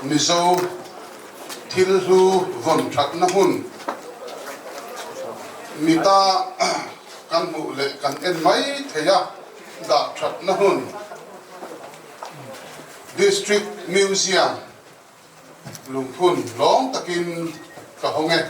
Mizo thil hlu vawn thatna hmun mita kan hmuh leh kan en mai thei a, dah thatna hmun District Museum Lungphun lawng takin ka hawng e.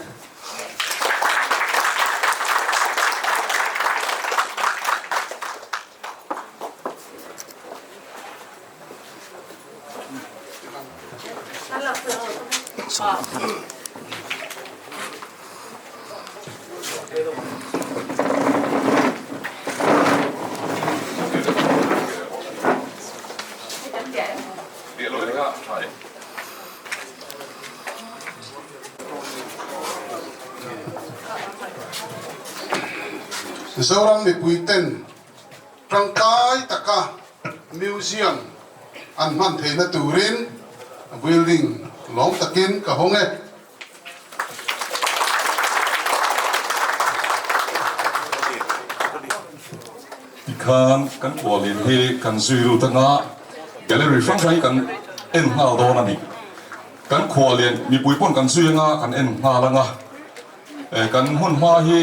Zoram mipui ten tangkai taka museum an hman theihna turin building lawm takin ka hawng e. Tikhan kan kualin hi kan zui lut anga gallery hrang hrang hi kan en nghal dawn a ni. Kan khualin mipui pawn kan zui anga kan en nghal anga kan hmun hma hi.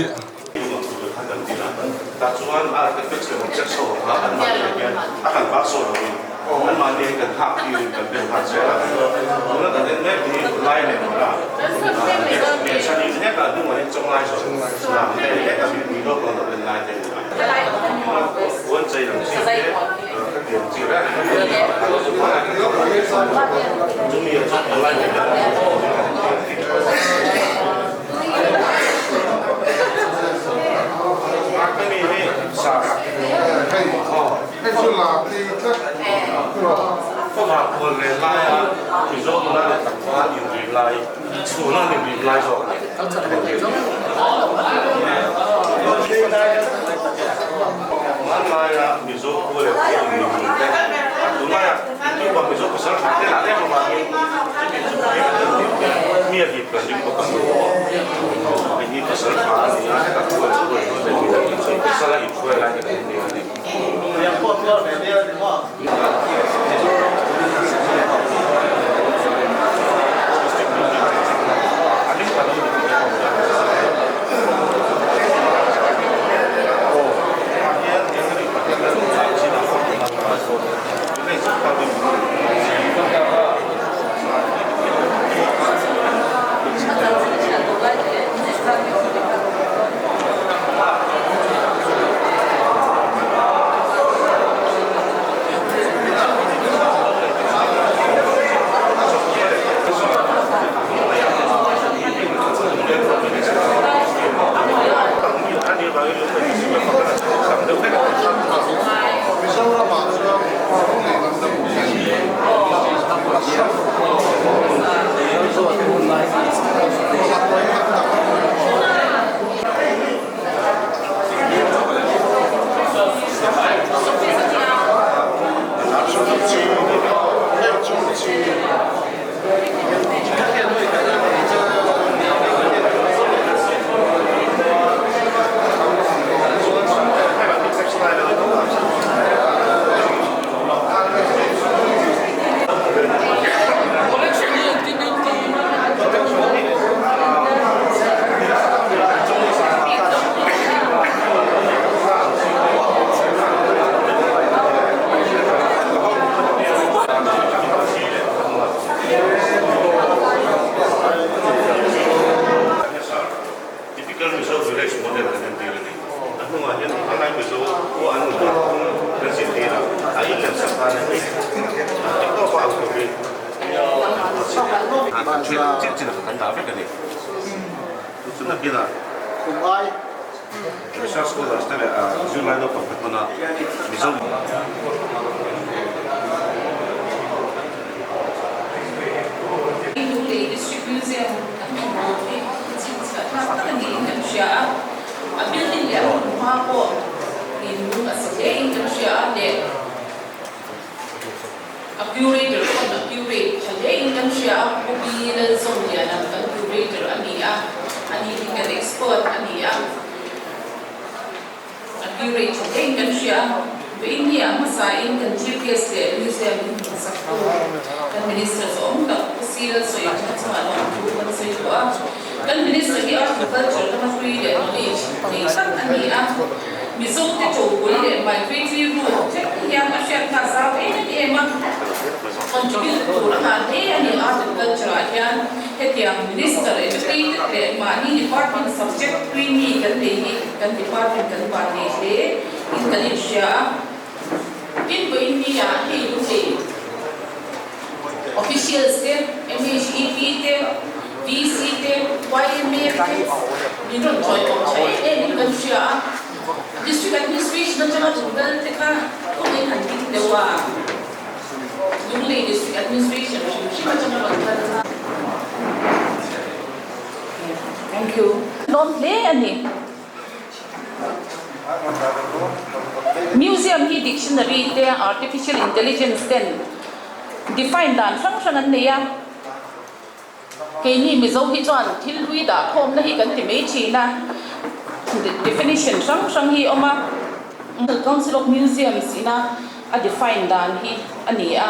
Lunglei District Museum an awm bawk hi chhinchhiah thlak tak a niin kan hria a, a building leh a hmunhma pawh in lung a si hle in kan hria a leh a curator pawn a curate tha hle in kan hria a, Pu Pi Lalzawmliana kan curator a ni a, ani hi kan expert a ni a. View rate tha hlein kan hria a, vawiin hi a hmasain kan Chief Guest leh Museum in hmuhsaktu kan Minister zawng tak Pu C Lalsawichhana chungah lawmthu kan sawi tawh a. Kan Minister hi Art and Culture lama hlui leh knowledge nei tak a ni a, Mizo te tobul leh migratory route thleng hian a hriat nghal zau em em a, contribute tur a ngah hle a ni Art and Culture ah hian. Hetiang Minister educated leh mahni department subject tui mi kan nei hi kan department kan van nei hle in kan inhria a. Tin vawiin ni ah hei Lunglei officials te, MHEP te, VC te, YMA te min rawn chawiawm tha em em in kan hria a. District administration atanga ṭul te kha kawngin han ding deuh a. Lunglei District Administration hrim hrim atanga rawn kal kha. Thank you. Lawm hle a ni. Museum hi dictionary te artificial intelligence ten define dan hrang hrang an nei a. Keini Mizo hi chuan thil hlui dah khawmna hi kan ti mai thin a, definition hrang hrang hi a awm a. Council of Museums ina a define dan hi a ni a,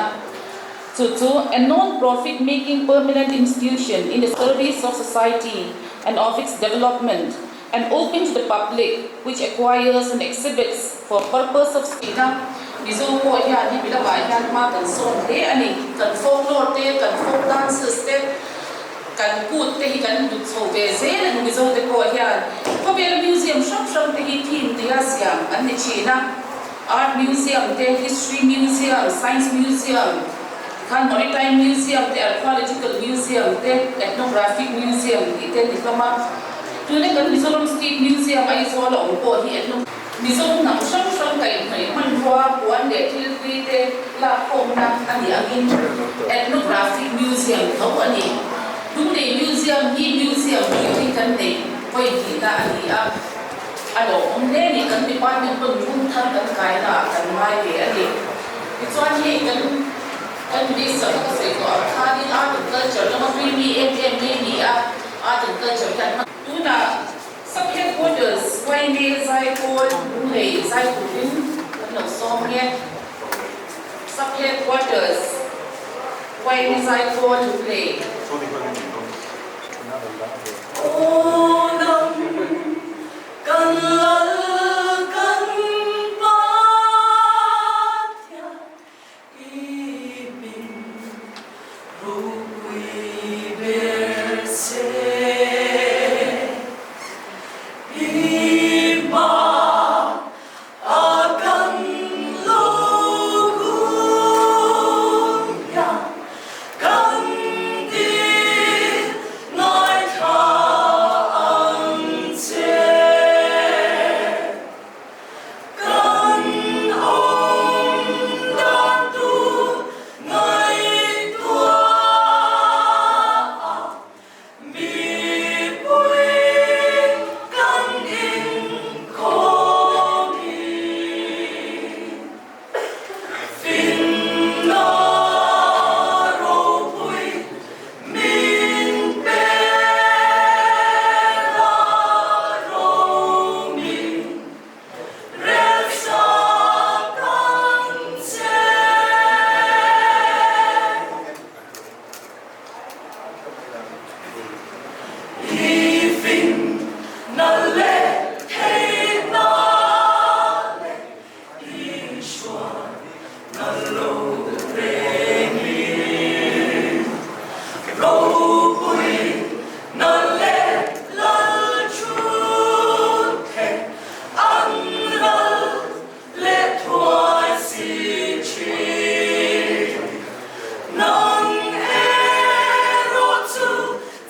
chu chu a non-profit making permanent institution in the service of society and of its development and open to the public which acquires and exhibits for purpose of Ina Mizo pawh hian hemi lamah hian hma kan sawn hle a ni. Kan folklore te, kan folk dances te, kan kut te hi kan hlut chho ve zel a ni Mizo te pawh hian. Khawvel museum hrang hrang te hi theme tia siam an ni thin a. Art museum te, history museum, science museum, tikhan maritime museum te, archaeological museum te, ethnographic museum tih te a ni hlawm a. Tuna kan Mizoram State Museum Aizawl a awm pawh hi ethno. Mizo hnam hrang hrang kaihhnawih hmanrua, puan leh thil hlui te lakkhawmna a nih angin Ethnographic Museum tho a ni. Lunglei Museum hi museum puitling kan neih vawi hnihna a ni a, a lawmawm hle a ni. Kan department pawn room thar kan kaina ah kan ngai ve a ni. Tichuan hei kan kan Minister kha ka sawi tawh ang khanin Art and Culture lama hlui mi em em mai a ni a. Art and Culture hian hma Tunah Sub Headquarters Yma Zaipawl Lunglei zai turin kan lo sawm nge. Sub Headquarters Yma Zaipawl Lunglei. Aw nang kan lal kan Pathian I hming ropui ber che. I hma a kan lo kun hian kan ti ngaithla ang che. Kan awm dan tur ngaihtuah a, mipui kan inkhawm hi. Finna ropui min pe la romin Relsa kan che. I fin na leh theih na leh i hruai na lo rengin ropui na leh lal thut thei an ral leh thuai si thin. Nang erawh chu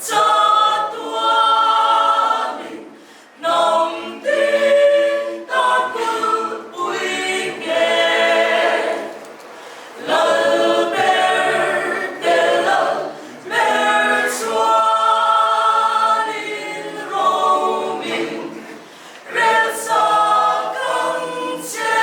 chatuanin hnam tin tan kulhpui nge. Lal ber te lal ber chuanin romin rel sa kan che.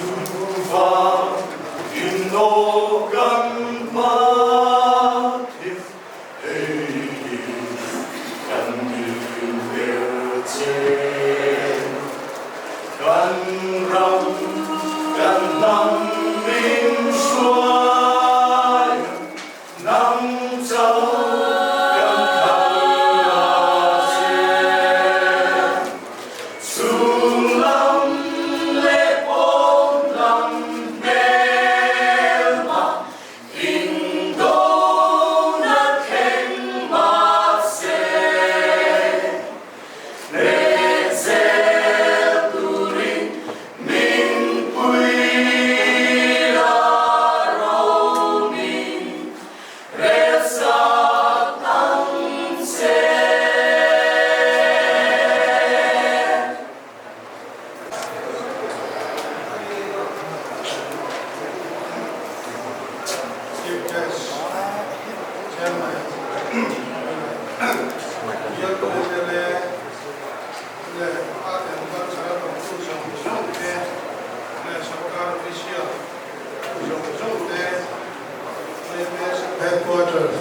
Chuvang in aw kan hma. YMS Chairman, Bialtu mla leh Art and Culture a thawktu zawng zawng te leh sorkar official zawng zawng te, YMS Headquarters,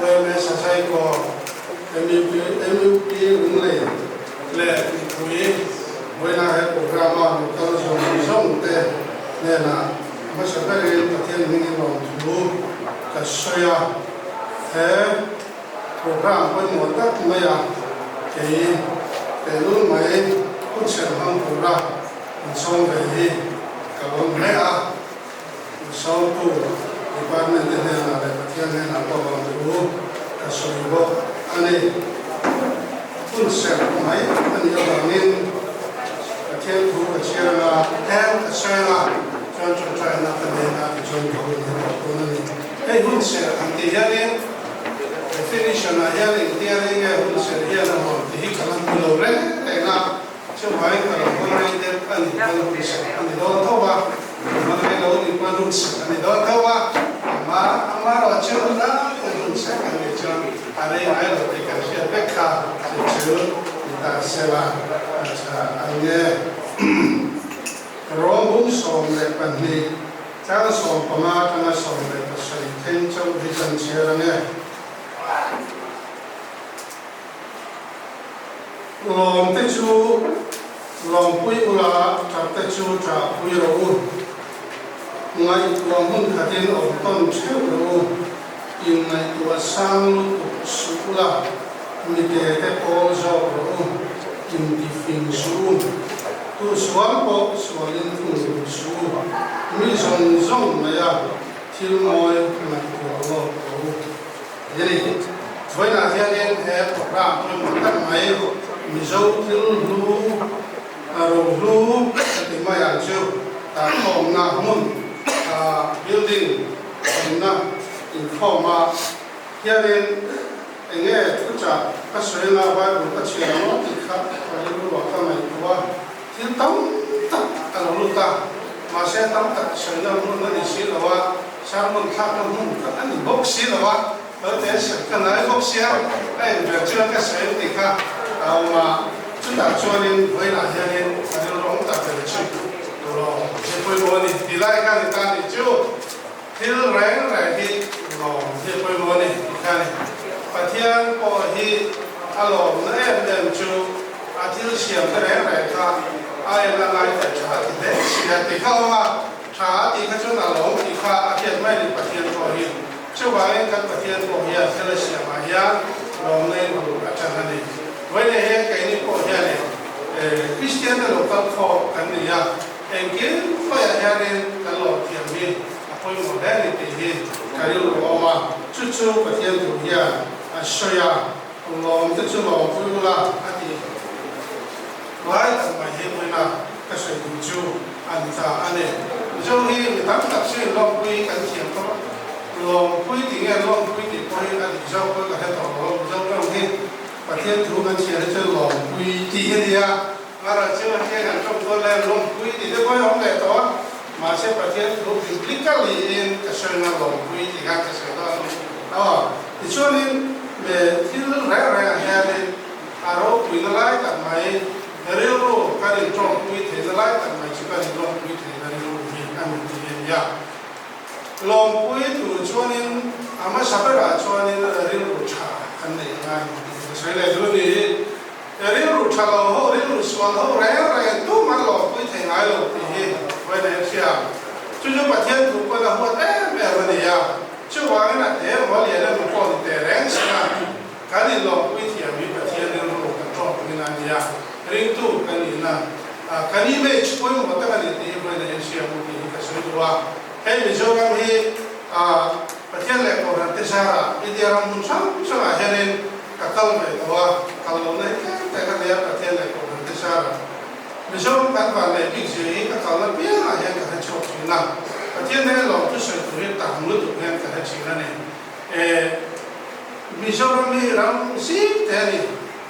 YMS Saikawr, MUP Lunglei leh mipui vawiina he programme-a lokal zawng zawng te hnenah hmasa berin Pathian hmingin lawmthu ka sawi a. He programme pawimawh tak maia kei tehlul mai hun serh hmang tura insawm ve hi ka lawm hle a. Sawmtu Department te hnenah leh Pathian hnenah pawh lawmthu ka sawi bawk a ni. Hun serh mai a nih avangin Pathian thu ka chhiar anga tlem ka sawi anga chuan tawngtaina ka nei a tichuan ka hun hi tawh dawn a ni. Hei hun serh han tih hianin definition ah hian engtia rei nge hun serh hian a huam tih hi ka la hmu lo reng reng a. Chuvangin ka lo hawn rei deuh a nih pawn hun serh a ni dawn tho a, ka hawn rei lo nih pawn hun serh a ni dawn tho a, ama amaherawhchu tlangpui hun serh kan nih chuan a rei ngai lo tih kan hriat vek kha chu chu ni ta sela a tha ang e. Rawng 12 tlang 15 atanga 17 thleng chauh hi kan chhiar ang e. Lawm te chu lawmpui ula, ṭap te chu ṭahpui rawh u. Ngaihtuah hmun khatin awm tawn ṭheuh rawh u. Inngaihtuah sang lutuk suh ula, mite te pawl zawk rawh u, intifing suh u. Tu sual pawh sualin thungrul suh u. Mi zawng zawng maia thil mawi ngaihtuah lawk rawh u. Ni, vawiinah hianin he programme pawimawh tak mai Mizo thil hlu, rohlu ka ti mai ang chu, khawmna hmun, building awmna inkhawmah hianin eng nge thuchah ka sawi anga Bible ka chhiar ang aw tih kha ka rilruah ka ngaihtuah a, thil tam tak a lo lut a, mahse tam tak sawina hmun a ni si lo a. Sermon thlakna hmun kha a ni bawk si lo a, Laltea serh ka ngai bawk sia, a inver chuan ka sawi tih kha a awm a, chutah chuanin vawiinah hianin a rilru awm tak ber chu lawm hi pawimawh a ni tih lai kha a ni ta a nih chu. Thil reng reng hi lawm hi a pawimawh a ni tih kha a ni. Pathian pawh hi a lawmna em em chu a thil siamte reng reng kha a en a ngai ta tha ti hle si a tih kha a awm a. Tha a tih kha chuan a lawm tih kha a hriat mai ni Pathian pawh hi. Chuvangin kan Pathian pawh hian thil a siamah hian lawmna in bul a tan a ni. Vawiin hian keini pawh hianin Kristian te lo kal khawh kan ni a, engkim khawiah hianin kan lawm thiam hi a pawimawh hle a ni tih hi ka rilru a awm a. Chu chu Pathian thu hian a sawi a, lawm te chu lawm pui ula a ti. Lai tak mai hi vawiina ka sawi duh chu a ni ta a ni. Mizo hi mi tam tak chu in lawmpui kan thiam tawh a, lawmpui tih nge lawmpui tih pawh hi a dik zawk pawh ka hre tawh lo. Mizo tawng hi Pathian thu kan chhiar hi chuan lawmpui tih hi a ni a, Mara chu heng an tawng dawn lai lawmpui tih te pawh hi a awm leh tawh a, mahse Pathian thu biblically in ka sawina lawmpui tih kha ka sawi dawn a ni. Aw, tichuanin thil reng rengah hianin A ropuina lai tak mai, rilru kan intawngpui theihna lai tak mai chu kan inlawmpui theihna rilru hi a ni tih a ni a. Lawmpui tur chuanin a hmasa berah chuanin rilru tha kan neih a ngai ni tih ka sawi leh duh a ni. Rilru tha lo ho, rilru sual ho reng reng tumah lawmpui thei ngai lo tih hi vawiin a hria. Chu chu Pathian thu pawn a huat em em a ni a. Chuvangin a te emaw a lian emaw pawh ni teh reng sela, Kan inlawmpui thiam hi Pathian rilru kan tawkpui na a nia, ringtu kan nihna kan image pawimawh tak a ni tih hi vawiin a inhria mu tih hi ka sawi duh a. Hei Mizoram hi Pathian leh Kohhran te zarah India ram hmun hrang hrangah hianin ka kal ve tawh a, kal lohna hi tlem tlem a nia Pathian leh Kohhran te zarah. Mizoram kan van leh bik zia hi ka kalna piangah hian ka hre chhuak thin a, Pathian nen lawmthu sawi tur hi tam lutuk hian ka hre thin a ni. Mizoram hi ram zim te a ni.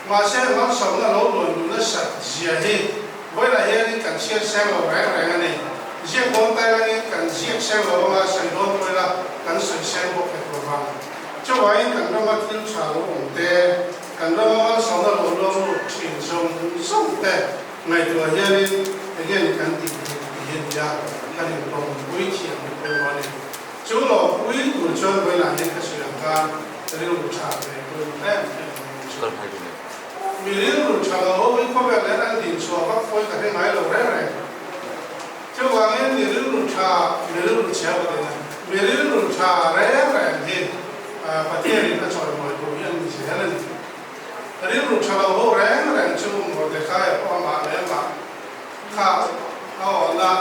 Mahse, malsawmna lo luan duh nasat zia hi vawilah hianin kan chhiar seng lo reng reng a ni. Ziak dawn tai langin kan ziak seng lo anga sawi dawn pawh ila kan sawi seng bawk hek lo vang. Chuvangin kan rama thil tha lo awm te, kan rama malsawmna lo luang lut thin zawng zawng te ngaihtuah hianin again kan tih duh tih hi a ni a, kan inlawmpui thiam hi pawimawh a ni. Chu lawmpui tur chuan vawilah hian ka sawi ang khan rilru tha ve pawimawh em em mai a ni chu. Mi rilru tha lo ho hi khawvel hian an din chhuah vak pawhin ka hre ngai lo reng reng. Chuvangin mi rilru tha, mi rilru chhia ka ti na. Mi rilru tha reng reng hi Pathianin a chawimawi duh hi an ni zel a ni. Rilru tha lo ho reng reng chu Mordecai pawh amah leh amah kha a awhna,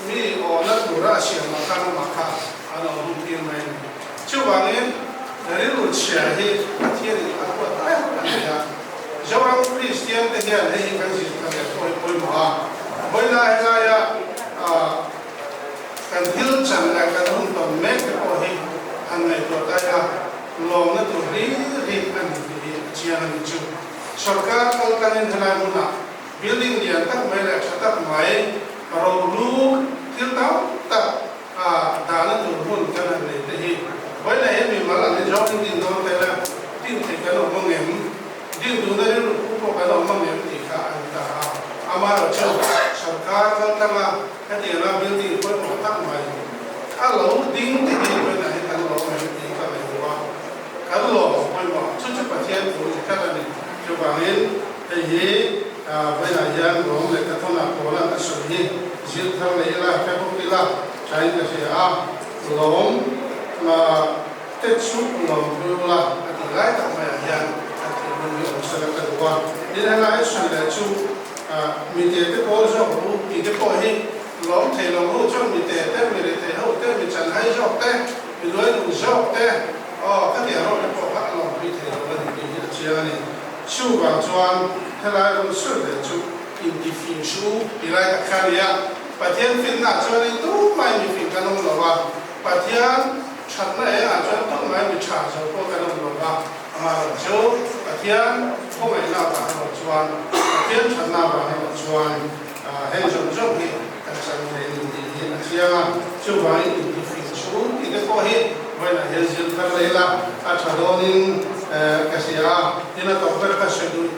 mi awhna tura a siam ah khan amah kha a lo hung tir mai a ni. Chuvangin rilru chhia hi Pathianin a huat ber a ni a. Zoram Kristian te hian hei hi kan zir ta leh pawh hi pawimawh a. Vawilah helaia kan thil chan leh kan hun tawn mek te pawh hi han ngaihtuah ta ila, lawmna tur hlir hi a ni tih hi a chiang a ni chu. Sorkar kal tlangin helai hmunah building lian tak mai leh tha tak mai, rohlu thil tam tak a dahna tur hmun kan han nei te hi vawilah hian mimal an ni zawkin din dawn te la din thei kan awm ang em? Din duhna rilru pu pawh kan awm ang em tih kha a ni ta a. Amaherawhchu sorkar kal tlanga hetianga building pawimawh tak mai a lo ding te hi vawilah hian kan lawm em tih ka ngaihtuah a, kan lawm pawimawh chu chu Pathian thu ni tlat a ni. Chuvangin hei hi vawilah hian lawm leh ka thawnah pawlan a sawi hi zir thar leh ila, hre bawk ila thain ka hria a, lawm te chu lawm pui ula a tih lai tak maiah hian a tih hun hi awm sela ka duh a. Tin, helai sawi leh chu mi te te pawl zawk ru tih te pawh hi lawm thei lo ho chuan mi te te, mi rethei ho te, mi chanhai zawk te, mi luai duh zawk te, aw ka tih rawh te pawh kha a lawm pui thei lo a ni tih hi a chiang a ni. Chuvang chuan helai rawn sawi leh chu intifing chu ti lai tak kha a ni a, Pathian finna chuanin tumah mi fing kan awm lo a, Pathian thatna engah chuan tumah mi tha zo pawh kan awm lo a, amaherawh chu Pathian khawngaihna avang erawh chuan, Pathian thatna avang erawh chuan heng zawng zawng hi kan chang thei a ni tih hi a chiang a. Chuvangin intifing chu tih te pawh hi vawiinah hian zir thar leh ila a tha dawnin ka hria a, tin a tawp ber ka sawi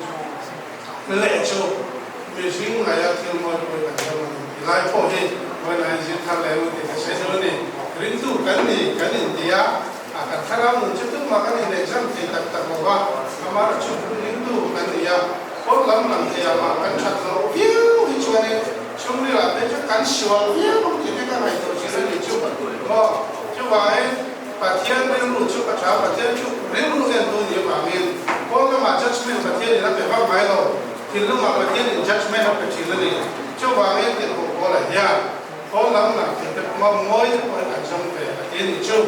duh leh chu mihring ngaia thil mawi pawi kan zawng a ni tih lai pawh hi vawiinah hian zir thar leh emaw tih ka sawi duh a ni. Ringtu kan ni kan inti a, kan thlarau nun chu tumah kan inexam thei tak tak lo va, amaherawhchu ringtu kan ni a, pawn lam lang thei ah mah kan that loh viau hi chuanin chhungril ah phei chu kan sual viau ang tih te ka ngaihtuah thin a ni chu maw. Chuvangin Pathian rilru chu ka tha, Pathian chu rilru entu ni avangin pawn lamah judgement Pathian in a pe vak ngai lo, thinlungah Pathian in judgement a pe thin a ni. Chuvangin tirhkoh Paula hian pawn lam lang thei te pawh mawi te pawh hi kan zawng ve a ti a ni chu.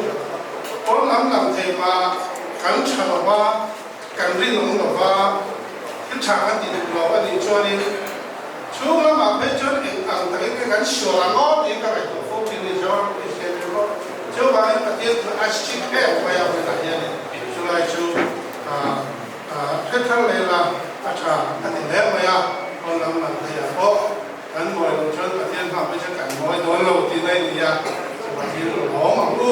Pawn lam lang thei mah kan tha lo va, kan rinawm lo va, thil tha kan ti duh lo a nih chuanin chhung lamah phei chuan eng ang takin nge kan sual ang aw tiin ka ngaihtuah fo thin ni John Christian te pawh chuvangin Pathian chu a strict em mai a vawiinah hianin chulai chu hre thar leh la a tha a ti hle mai a, pawn lam lam pheiah pawh kan mawi loh chuan Pathian hma phei chuan kan mawi dawn lo tih na i ni a, chuvangin lawm ang u.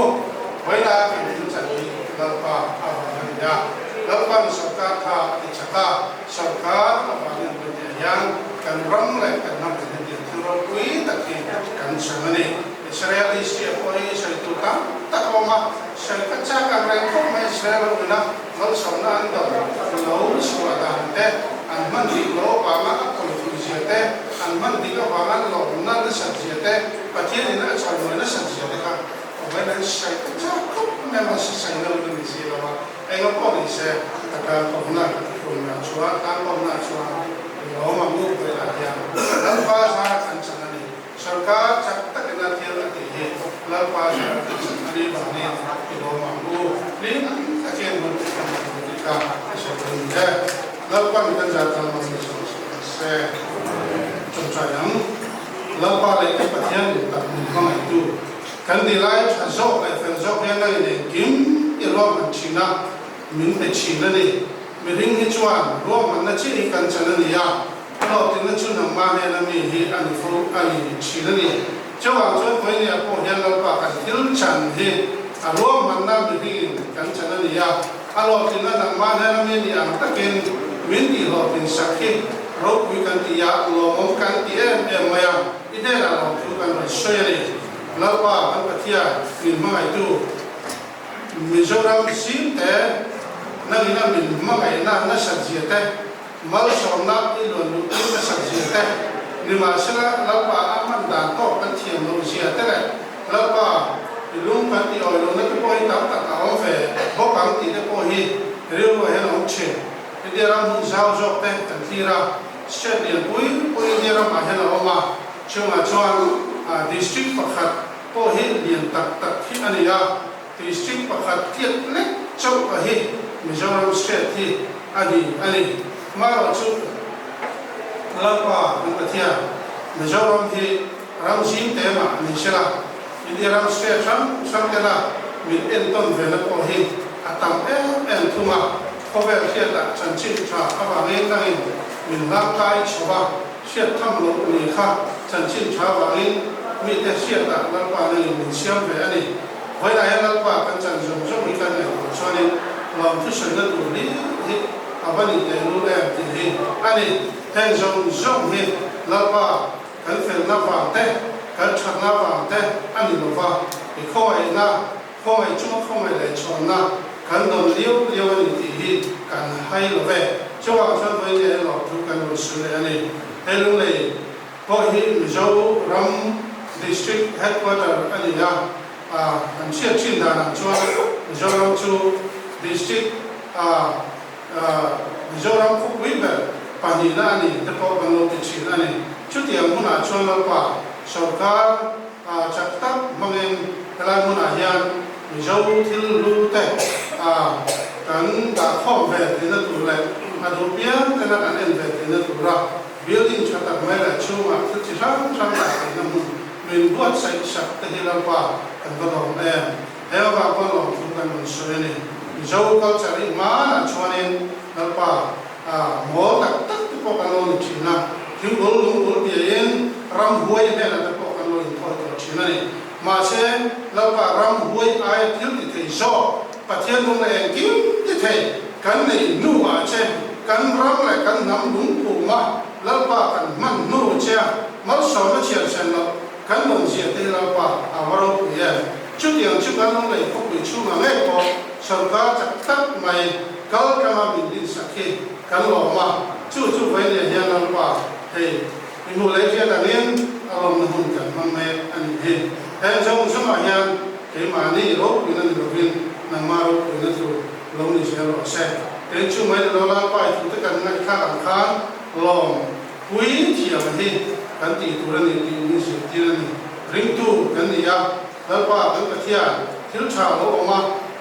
Vawiinah kan thil chan hi Lalpa a vang a ni a, Lalpa'n sorkar kha a ti chak a, sorkar avangin vawiinah hian kan ram leh kan hnam in hetiang thil ropui tak hi kan chhan a ni. Israel history ah pawh hei sawi tur tam tak a awm a, sawi ka chak ang reng khawp mai Israel ho ina malsawmna an do lo chhuah dan te, an hman dik loh avanga a pawi thui zia te, an hman dik avanga lawmna nasat zia te, Pathian in a chawimawi nasat zia te kha awm an sawi ka chak khawp mai a, mahse sawi lo in a ni si lo a, eng a pawh ni se ka tan awmna tumna chuan tan awmna chuan lawm a mu velah hian Lalpa zara kan chan a ni. Sorkar chak takin a thil a tih hi Lalpa zara kan chan a ni vangin i lawm ang u. Hlim takin hun i hman ang u tih kha i sawi dawn ni e. Lalpan kan zar tan awm ni zawng zawng ang se. Chawngchai ang. Lalpa leh kan Pathian in tak min hmangaihtu kan ni lai tha zawk leh fel zawk hian a inengkim i ruahman thin a, min pe thin a ni. Mihring hi chuan ruahmanna chiah hi kan chan a ni a, hlawhtlinna chu nangmah hnena mi hi a ni fo a ni thin a ni. Chuvang chuan Vawinia pawh hian Lalpa kan thil chan hi. A ruahmanna mihringin kan chan a ni a, a hlawhtlinna nangmah hnena mi nih ang takin min tihhlawhtlin sak hi ropui kan ti a, lawmawm kan ti em em mai a, i hnenah lawmthu kan rawn sawi a ni. Lalpa kan Pathian min hmangaihtu Mizoram zingte nangina min hmangaihna nasat zia te, Malsawmna i luan luh tir nasat zia te, nimahsela Lalpa a hman dan tawk kan thiam loh zia te leh Lalpa i lung kan ti awi lohna te pawh hi tam tak a awm ve bawk ang tih te pawh hi rilruah hian a awm thin. India ram hmun zau zawk te kan thlir a, state lian pui pui India ramah hian a awm a, chungah chuan district pakhat pawh hi lian tak tak hi a ni a, District pakhat tiat lek chauh a hi Mizoram state hi a ni a ni. Marawh chu Lalpa kan Pathian Mizoram hi ram zim te mah ni sela India ram state hrang hrang tena min entawn ve na pawh hi a tam em em thung a, khawvel hriatah chanchin tha avangin nangin min hlangkai chho a, hriat tham loh ni kha chanchin tha avangin mite hriatah Lalpa nangin min siam ve a ni. Vawiinah hian Lalpa kan chan zawng zawng hi kan ngaihtuah chuanin lawmthu sawina tur hlir hi a va ni teh lul em tih hi a ni. Heng zawng zawng hi Lalpa kan felna vang te, kan thatna vang te a ni lova, i khawngaihna, khawngaih chunga khawngaih leh chhawnna kan dawn liau liau a ni tih hi kan hai lo ve. Chuvang chuan vawiin hian lawmthu kan rawn sawi leh a ni. He lunglei pawh hi Mizo ram District Headquarter a ni a, an hriat thin danah chuan Mizoram chu District Mizoram khawpui ber pahnihna a ni te pawh kan lo ti thin a ni. Chutiang hmunah chuan Lalpa sawrkar chak tak hmangin helai hmunah hian Mizo thil hlu te kan dahkhawm ve theihna tur leh a duh piang tena kan en ve theihna tura Building tha tak mai leh chhungah thil chi hrang hrang dah theihna hmun min buatsaih sak te hi Lalpa kan va lawm em? He avang pawn lawmthu kan rawn sawi a ni. Mizo culture hi hmanah chuanin Lalpa ah mawl tak tak te pawh kan lo ni thin a, thingbul lungbul biain ramhuai hnenah te pawh kan lo inthawi tawh thin a ni. Mahse Lalpa ramhuai aia thil ti thei zawk Pathian lung leh engkim ti thei kan neih hnu ah che, kan ram leh kan hnam lungphum a Lalpa kan hman hnu che a malsawmna chhiar chhen loh kan rawn ziah te hi Lalpa a va ropui em. Chutiang chu kan lung lei khawpui chhungah ngei pawh sawrkar chak tak mai kal tanga min dinsak hi kan lawm a, chu chu vawinia hian Lalpa hei i hmuh leh hriat angin a lawmna hun kan hmang mek a nih hi. Heng zawng zawngah hian Keimahni ropuina ni lovin nangmah ropuina chu lo ni zel rawh se. Kei chu mai lo Lalpa i thute kan ngaihthlak ang khan lawm pui thiam hi kan tih tur a ni tih min zirtir a ni. Ringtu kan ni a, Lalpa kan Pathian thil tha lo awm a,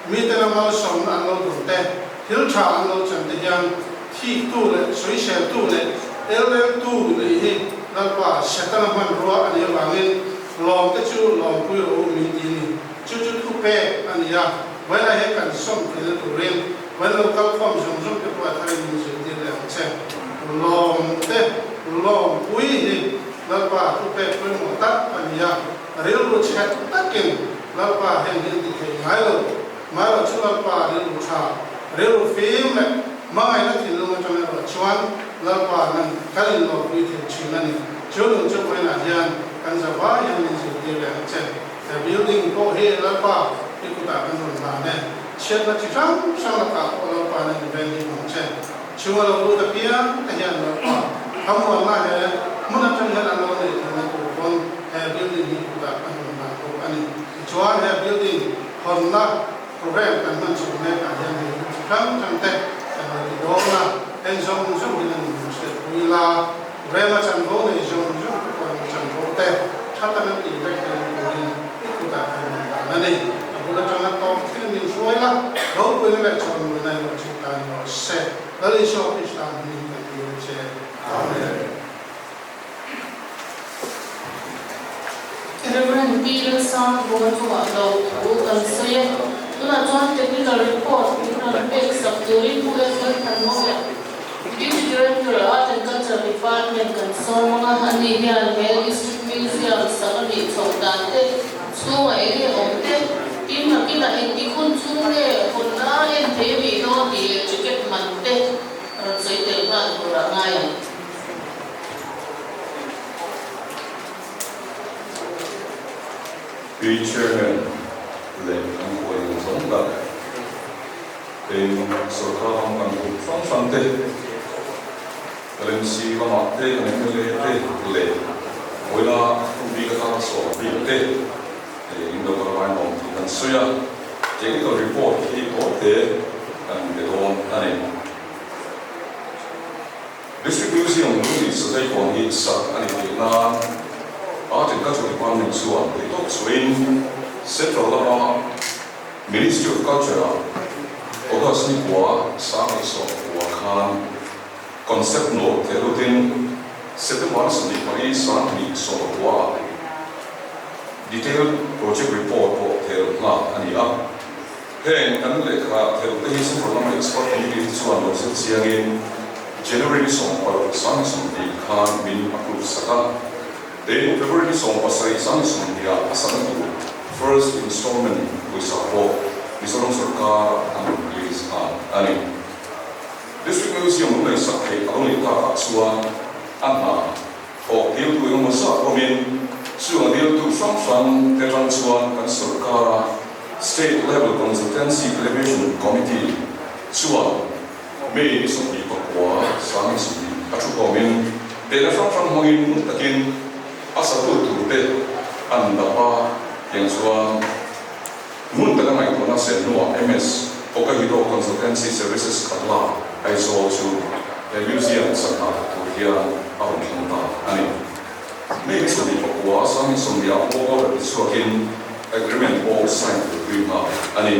miten a malsawmna an lo dawn te, thil tha an lo chan te hian thiktu leh sawiseltu leh elreltu neih hi Lalpa Setana hmanrua a nih avangin Lawm te chu lawmpui rawh u min ti ni. Chu chu thu pek a ni a, vawilah hian kan sawm theihna turin vawiin lo kal khawm zawng zawng te pawh a tharin min zirtir leh ang che. Lawm te lawmpui hi Lalpa thu pek pawimawh tak a ni a, rilru chhe takin Lalpa heng hi an ti thei ngai lo. Marawh chu Lalpa rilru tha, rilru fim leh hmangaihna thinlung atang erawh chuan Lalpa nan kan inlawmpui thei thin a ni. Chu lung chu vawiinah hian kan za vai hian min zirtir leh ang che. He building pawh hi Lalpa i kutah kan rawn hlan e. Chhiatna chi hrang hrang lakah pawh Lalpa nan i veng him ang che. Chhunga lo lut apiang te hian Lalpa thlamuanna he hmun atang hian an lo neih theihna tur pawn he building hi kutah kan rawn hlan bawk a ni. Tichuan he building Hawnna program kan hman chhuah mek ah hian hei chi hrang hrang te kan lo ti dawn a, heng zawng zawng hian an inhriat pui la, rema chanvo nei zawng zawng te pawh an chanvo te tha tak an tih vek theih turin i kutah kan rawn dan a ni. A bul atanga tawk thil min hruai la, ropuina leh chhawnmawina erawh chu tan rawh se. Lal Isua Krista hmingin kan dil che. Amen. Reverend Pi Lalsangvunga chungah lo thu kan sawi a, tunah chuan technical report min rawn pek sak turin Pu Edward Thanmawia, Deputy Director, Art and Culture Department kan sawm ang a, ani hian he District Museum sak a nih chhoh dan te, chhunga eng nge awm te, tin nakinah. Nakinah engtik hun chhung nge hawn a en thei a nih dawn tih leh ticket man te rawn sawi tel nghal tur ah ngai ang. Pi Chairman leh an huai zawng tak eng sorkar ram kan kut hrang hrang te, LMC lamah te, kan mla te leh vawiina hun bik atana sawm bik te in lo kal ngaimawm tih kan sawi a, technical report hi tawhte kan pe dawn a ni. District Museum lung leh Sazai kawn hi sak a ni theih nan Art and Culture Department chuan theihtawp chhuahin Central lama Ministry of Culture-ah August ni kua 2010 khan Concept Note theh lutin September ni 24 2019-ah Detailed Project Report pawh theh lut nghal a ni a. Heng kan lehkha theuh te hi Central lama Expert Committee te chuan lo zir chiangin January ni 16 2020 khan min approve sak a. Tin, February ni 17 2020 ah a sakna tur first installment pawisa pawh Mizoram sorkar an rawn release nghal a ni. District Museum lo nei sak theih a lo nih takah chuan a hna thawh diltu engemaw zat awmin chung a diltu hrang hrang te tang chuan kan sorkara State Level Consultancy Elevation Committee chuan May ni 29 2020 a thu kawmin tehna hrang hrang hmangin ngun takin a satu turte an dap a, tiang chuan ngun taka ngaihtuahna sen hnuah MS Okahiro Consultancy Services Khatla Aizawl chu he museum sangha tur hian a rawn thleng ta a ni. May ni 29 2020 ah work order tichhuakin Agreement pawh sign tur tui nghal a ni.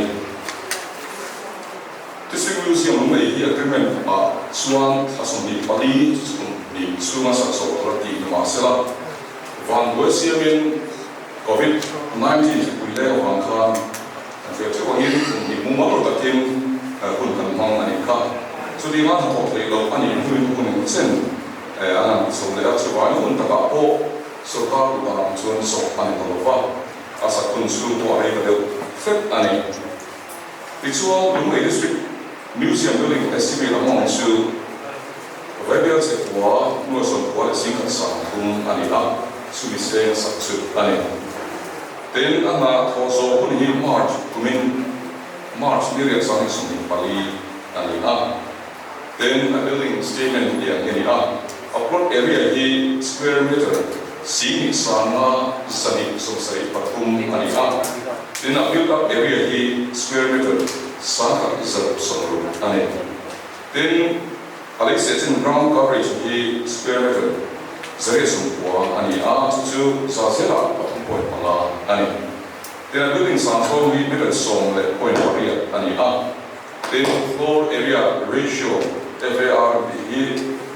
District Museum Lunglei hi agreement ah chuan thla 24 chhun hnih chhunga sak zawh tur a tih ni mahsela, vanduai siamin Covid 19 hripui leng avang khan kan hriat theuh angin kum hnih mumal lo takin hun kan hmang a nih kha. Chutianga hnathawh theih loh a nih hnuin hun chen an han ti chho leh a, chuvangin hun takah pawh sorkar kutah ang chuan zawh a ni ta lo va. A sak hun chu pawh a rei ta deuh fek a ni. Tichuan, Lunglei District Museum Building Estimate amount chu Vaibel Chhekhua nuai 90 leh 10,000 30 a ni a, chumi seng a sak chu a ni. Tin, a hna thawh zawh hun hi March kumin March ni riat 2024 a ni a. Tin, a building statement hi ang hi a ni a, a plot area hi square meter 10,000 173 a ni a, tin a built up area hi square meter 1,160 a ni. Tin, a lei seh chin ground coverage hi square meter 190 a ni a, chu chu za zelah 3.5 a ni. Tin, a building sang zawng hi meter 10 leh point pariat a ni a. Tin, floor area ratio, FAR, tih hi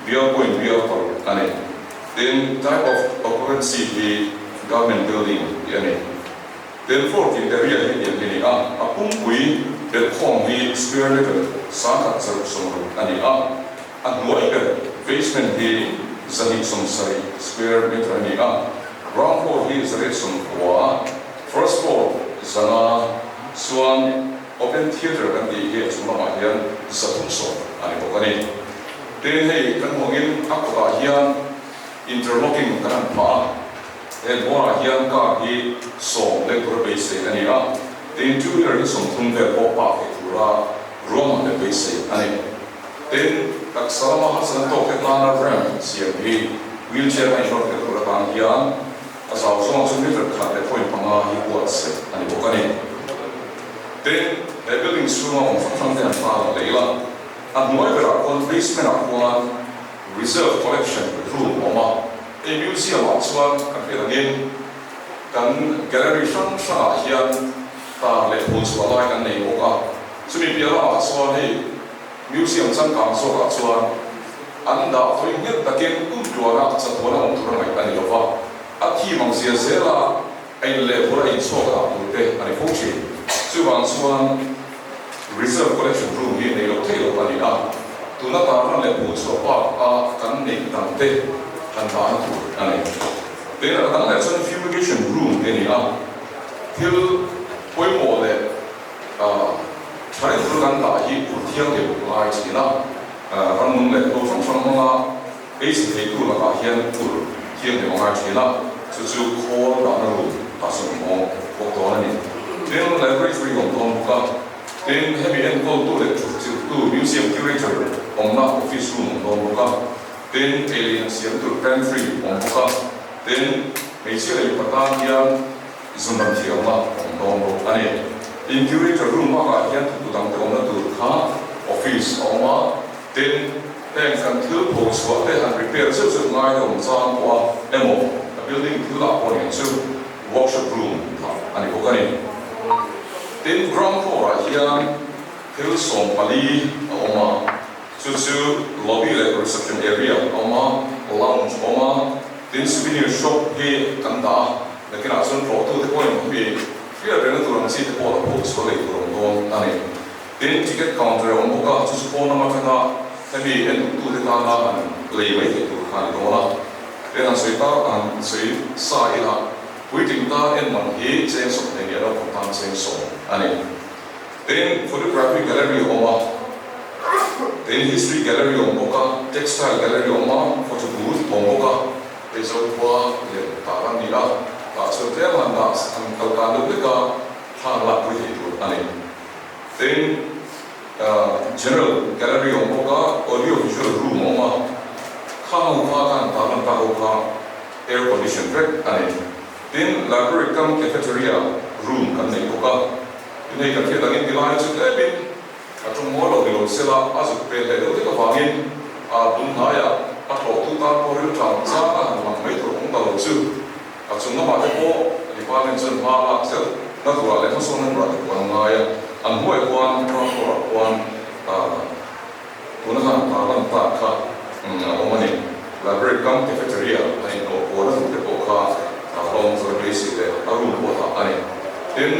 bial point bial paruk a ni. Tin, type of occupancy hi government building tih a ni. Tin, floor tin area hi tiang hi a ni a, a pumpui belhkhawm hi square meter 1160 a ni a, a hnuai ber basement hi 270 square meter a ni a, ground floor hi 890, first floor 500 chuan Open Theatre kan tih hi a chung lamah hian 310 a ni bawk a ni. Tin, hei kan hmuh angin a kawtah hian interlocking kan han phah a, he hmuarah hian car hi 10 leng tura beisei a ni a, tin two wheeler hi 30 vel pawh park theih tura ruahman leh beisei a ni. Tin, taksa lama harsatna tawk te tana ramp siam hi wheelchair a inrawt fel tur atan hian A zau zawng chu meter khat leh point panga hi buatsaih a ni bawk a ni. Tin, he building chhunga awm hrang hrang te an hla lo lei la, a hnuai berah khuan basement ah khuan reserve collection room a awm a, hei museum ah chuan kan hriat angin kan gallery hrang hrang ah hian tar leh phul chhuah lai kan nei bawk a, chumi piah lamah chuan hei museum changkang zawkah chuan An dah hawi nghet takin kum tluana chatuana awm tur a ngaih a ni lo va, a thi mang zia zela a in leh vur a inchhuak a dah tur te a ni fo thin. Chuvang chuan Reserve Collection Room hi nei loh theih loh a ni a, tuna tarlan leh hmuh chhuah bak a kan neih dang te han dahna tur a ni. Tin, a dang leh chuan Fumigation Room te a ni a, thil pawimawh leh. kan dah hi ur thianghlim a ngai thin a, rannung leh hlo hrang hrang hmanga ei chhe theitu lakah hian ur thianghlim a ngai thin a, chu chu khawl dahna room tah sawn awm awm bawk dawn a ni. Tin, laboratory awm dawn bawk a, tin, hemi enkawltu leh thutchilhtu museum curator awmna office room awm dawn bawk a, tin, ei leh in siam tur pantry awm bawk a, tin, hmeichhia leh mipa tan hian Zunram thiamna awm dawn bawk a ni. Incubator room bakah hian thawktu dangte awmna tur kha office a awm a, tin, heng kan thil pho chhuah te han repair zeuh zeuh ngai te awm chang pawh a emaw a building thil ah pawh nen chu workshop room kha a ni bawk a ni. Tin, ground floor ah hian thil 14 a awm a, chu chu lobby leh reception area a awm a, lounge a awm a, tin souvenir shop hi kan dah a. Nakinah chuan tlawhtute pawhin hemi hriat rengna tur ang chi te pawh la pawh chhuah lei tur awm dawn a ni. Tin, ticket counter a awm bawk a, chu chu pawn lam atanga hemi en duhtute tana han lei mai theih tur kha a ni dawn a. Tin, han sawi ta han sawi sa ila, puitling tan en man hi cheng 20 leh naupang tan cheng 10 a ni. Tin, photography gallery a awm a, tin history gallery a awm bawk a, textile gallery a awm a, photo booth a awm bawk a. Aizawl khua leh tah an ni a, tah chuan tlem han dah han kal tan deuh hlek a, thla an lakpui thei tur a ni. Tin, General Gallery a awm bawk a, Audio Visual Room a awm a, khang ho kha khan tah lan tak ho kha air condition vek a ni. Tin, Library cum Cafeteria room kan nei bawk a, tin hei kan hriat angin tilai chu tlemin A ṭawng mawi lo ni lo sela, a zuk pet leh deuh hlek avangin a bul hnaiah a tlawhtu tan pawh rilṭam chang a han lang mai tur awm ta lo chu. A chung lamah te pawh department chuan hma a lak zel na turah leh hmasawnna turah te pawh an ngai a, an hnuai khuan ground floor ah khuan tuna khan tar lan tak kha a awm a ni. Library cum cafeteria a inhnawh kualna tur te pawh kha a hlawm chuan beisei leh a room pawh dah a ni. Tin,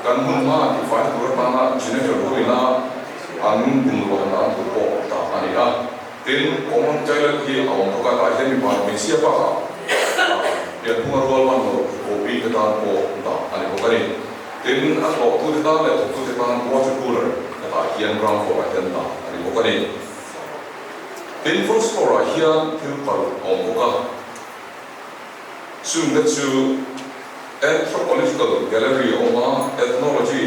kan hmun hma tihfaina tur atana generator ruina an bungrua han dan tur pawh dah a ni a. Tin, common toilet hi a awm bawk a, tah hian mipa leh hmeichhia bakah pianphunga rual hman loh copy te tan pawh dah a ni bawk a ni. Tin, a hlawhtute tan leh thawktute tan water cooler hetah hian ground floor ah hian dah a ni bawk a ni. Tin, first floor ah hian thil paruk a awm bawk a. Chungte chu Anthropological Gallery a awm a, Ethnology,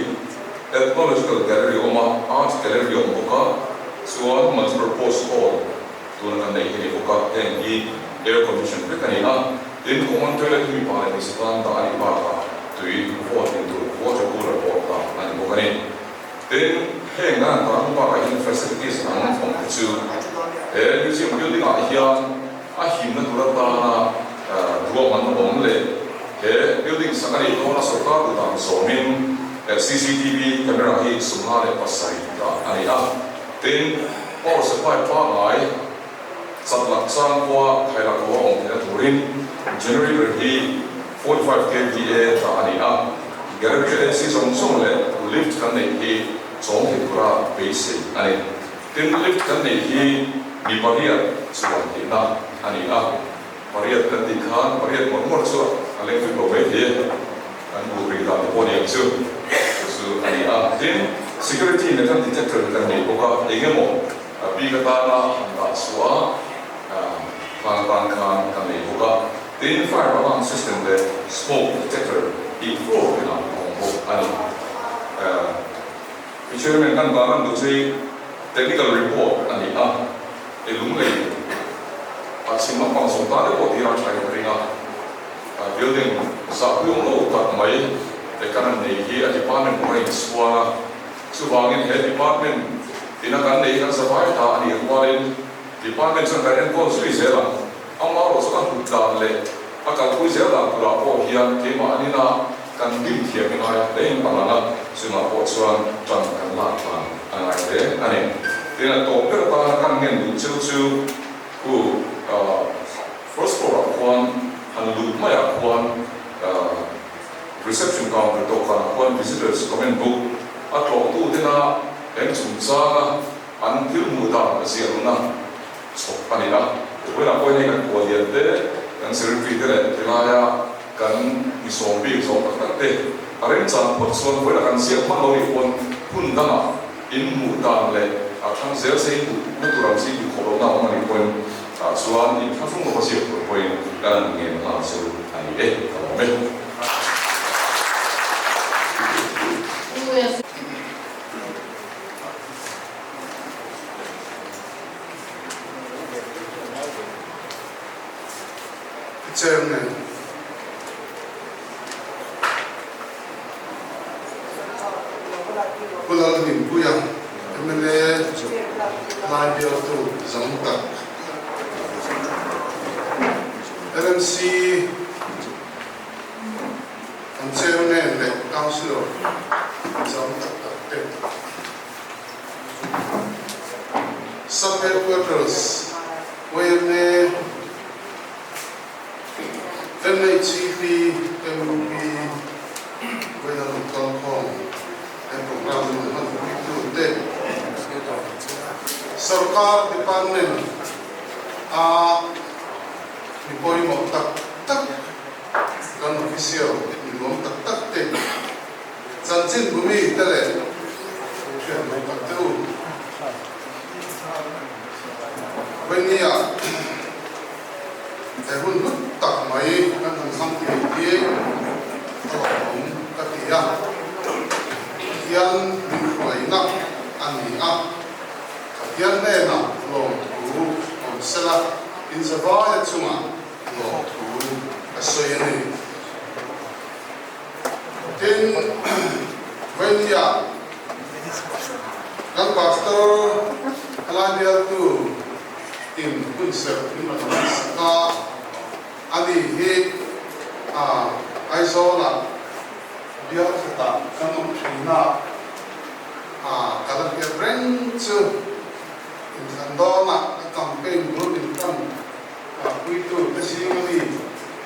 Ethnological Gallery a awm a, Art Gallery a awm bawk a, chuan Multipurpose Hall tuna kan neih hi a ni bawk a, heng hi air condition vek a ni a, tin common toilet hi mipa leh hmeichhe tan dah a nih bakah tui vawt in tur water cooler pawh dah a ni bawk a ni. Tin, heng kan han tar hnu bakah hian facilities dang awm te chu he museum building ah hian A himna tur atana ruahmanna awm leh he building sak a nih dawn a sawrkar duh dan zawmin cctv camera hi 57 dah a ni a. Tin, power supply pangngai chat lak chang pawha khailak lo a awm theihna turin generator hi 45 kVA dah a ni a. Gallery AC zawng zawng leh lift kan neih hi chawm thei tura beisei a ni. Tin, lift kan neih hi mi pariat chuan tihna a ni a, pariat kan tih khan pariat ngawr ngawr chu a leng vek lo mai thei e, kan duh rih dan te pawh ni ang chu, chu chu a ni a. Tin, security metal detector kan nei bawk a, eng emaw a bik atana han dah chhuah a, khan atan khan kan nei bawk a. Tin, fire alarm system leh smoke detector tih floor tinah a awm bawk a ni. I chairman kan dah lan duh che technical report a ni a, i lunglei a chhim lampang zawng tan te pawh tir a tha in ka ring a, building zahpui awm lo tak mai te kan han nei hi a department pawh a inchhuang a, chuvangin he department ina kan nei hi kan zavai ta a nih rualin department chuan kan enkawl zui zel ang, amaherawhchu a hlut dan leh a kalpui zel dan turah pawh hian keimah anina Kan dim thiam i ngai hle in a lang a, chungah pawh chuan tan kan lak dan a ngai hle a ni. Tin, a tawp ber atana kan ngen duh cheu chu khu first floor ah khuan han lut maiah khuan reception counter dawhkanah khuan visitors comment book a tlawhtu tena eng chungchanga an thil hmuh dan a ziah luna chhawp a ni a. Vawiinah pawhin hei kan khual lian te, kan secretary te leh tilaia Kan mi sawm bik zawng tak tak te a remchang phawt chuan vawilah kan ziak hman lo nih pawn hun dangah In hmuh dan leh a thlang zel se in duh na tur ang chi duh khawp lohna a awm a nih pawhin tah chuan in thlahrung lova ziak tur pawhin kan han ngen nghal chu a ni e, ka lawm e. Chairman. Pu Lalhlimpuia, mla lai bialtu zam tak, LMC an Chairman leh Councillor zam tak tak te, Sub Headquarters yma, MHCP, MUP, vawiin an rawn kal khawm he programme hi rawn hman pui tu te, Sorkar department a mi pawimawh tak tak kan official mi nuam tak tak te, chanchin bumi te leh thian nuam tak te u. Vawini-ah he hun hlut tak mai kan han hmang thei hi a lawmawm ka ti a, Pathian min hruaina a ni a, Pathian hnenah lawmthu awm sela inzavaia chungah lawmthu ka sawi a ni. Tin, Vawini-ah kan Pastor helai bialtu in hun serh min rawn hmansak a, ani hi Aizawlah bial khatah kan awm thin a, ka la hriat reng chu inthlan dawnah ka campaign bul min tan Puitu te zing a mi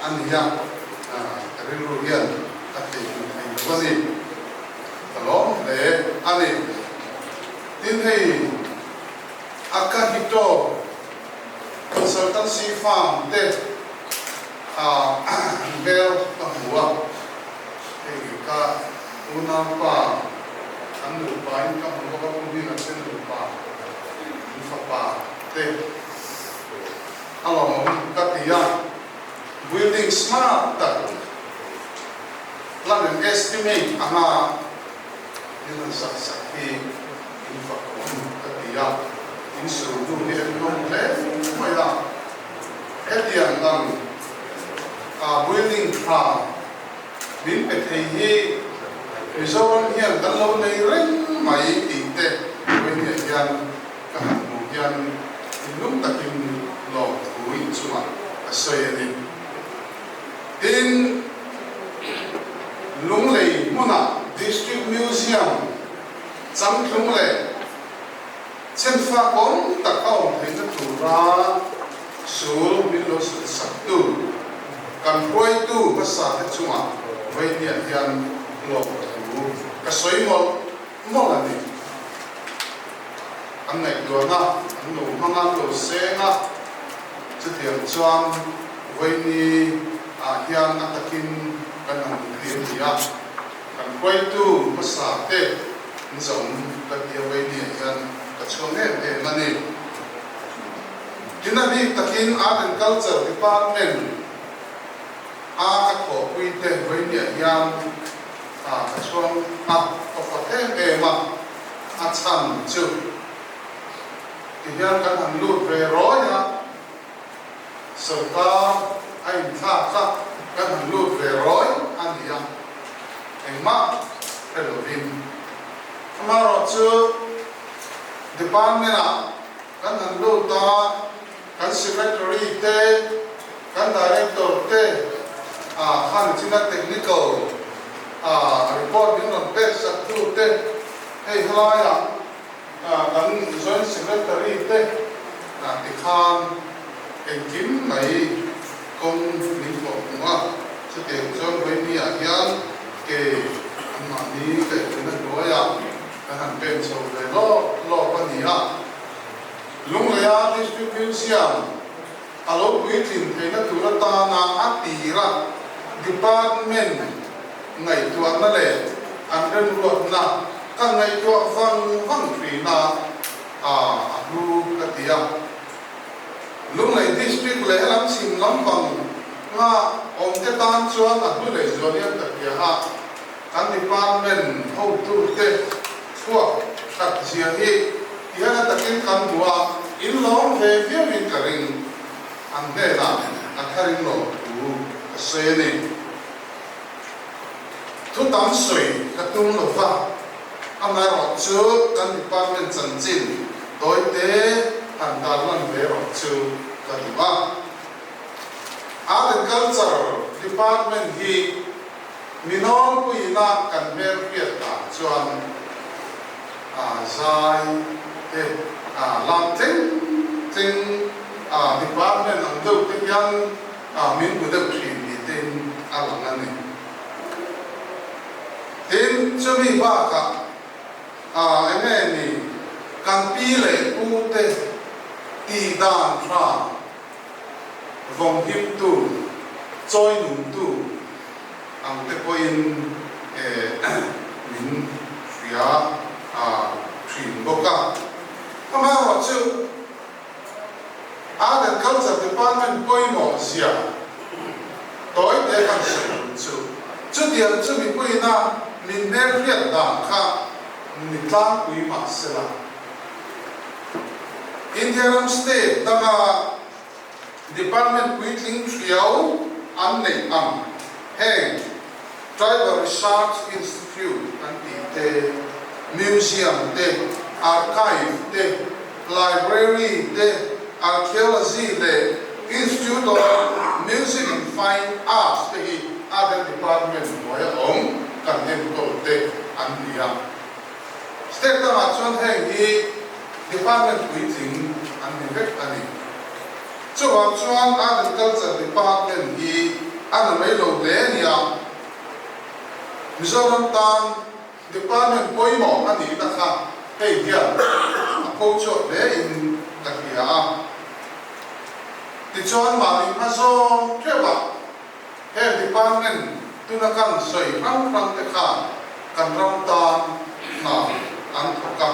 a ni a, ka rilru hian a theihnghilh thei lo a ni. Ka lawm hle a ni. Tin hei Akahito Consultancy Firm te hmel ka hmu a, hei ka unaupa an nupa in ka hmu bawk a, Pu Hminga te nupa an fapa te. A lawmawm ka ti a, building smart tak plan and estimate anga in han sak sak hi in fakawm ka ti a, in surtu hi an lawm hle mai a, hetiang ang building tha min pe thei hi Mizoram hian kan lo nei reng mai tih te vawiin hian Ka han hmuh hian thinlung takin lawmthu inchungah ka sawi a ni. Tin, Lunglei hmunah District Museum changtlung leh chhenfak awm tak a awm theihna tura sul min lo sulh saktu kan hruaitu hmasa te chungah vawinia hian lawmthu ka sawi mawlh mawlh a ni. An ngaihtuahna an lo hmang a, an lo seng a, chutiang chuan vawiini ah hian a takin kan han hmu thei a ni a, kan hruaitu hmasa te an zawm ka tia vawiini ah hian ka chhuang em em a ni. Tin a bik takin Art and Culture Department a ka thawhpui te vawiini ah hian ka chhuang a, ka fak em em a, a chhan chu ti hian kan han lut ve rawi a, sawrkar a inthlak kha kan han lut ve rawi a ni a, engmah hre lovin. Amaherawhchu department-ah kan han lut a, kan secretary te, kan director te khan china technical report min rawn pek sak tu te, hei helaiah kan joint secretary te tikhan engkim mai kawng min hlawh hmuh a, chutiang chuan vawinia hian ke anmahni kaihthawhna hnuaiah kan han pen chho ve lawk lawk a ni a. Lungleia District Museum a lo puitlin theihna tur atana a tira Department ngaihtuahna leh an remruatna Ka ngaihtuah vang vang thin a, a a hlu ka ti a. Lunglei District leh helam chhim lampang nga awmte tan chuan a hlu leh zual hian ka hria a, kan department hotute chhuak that zia hi tihian a takin kan hmu a, in lawm ve viauin ka ring. An hnenah a tharin lawm thu ka sawi a ni. Thu tam sawi ka tum lo va, amaherawh chu kan department chanchin tawite han tarlan ve erawh chu ka duh a. Art and Culture Department hi mi nawlpuiina kan hmelhriat dan chuan zai te lam tleng tleng department ang deuh te hian min hmu deuh thin ni tein a lang a ni. Tin, chumi bakah eng nge ni kan pi leh pu te tih dan tha vawng himtu, chawi nungtu ang te pawhin min hria thin bawk a. Amaherawhchu, Art and Culture Department pawimawh zia tawi te kan sawi duh chu, chutiang chu mipuiina min hmelhriat dan kha ni tlangpui mah sela. India ram state danga department puitling thiau an neih ang heng Tribal Research Institute an tih te, Museum te, Archive te, Library te, Archaeology leh Institute of Music and Fine Arts te hi other department hnuaia awm kan enkawl te an ni a. State dangah chuan heng hi department puitling an ni vek a ni. Chuvang chuan Art and Culture Department hi a na mai lo hle a nia. Mizoram tan Department pawimawh a nihna kha hei hian a pho chhuak hle in ka hria a. Tichuan mahni hma zawng theuhah heng department tuna kan sawi hrang hrang te khan kan ram tan hna an thawk a.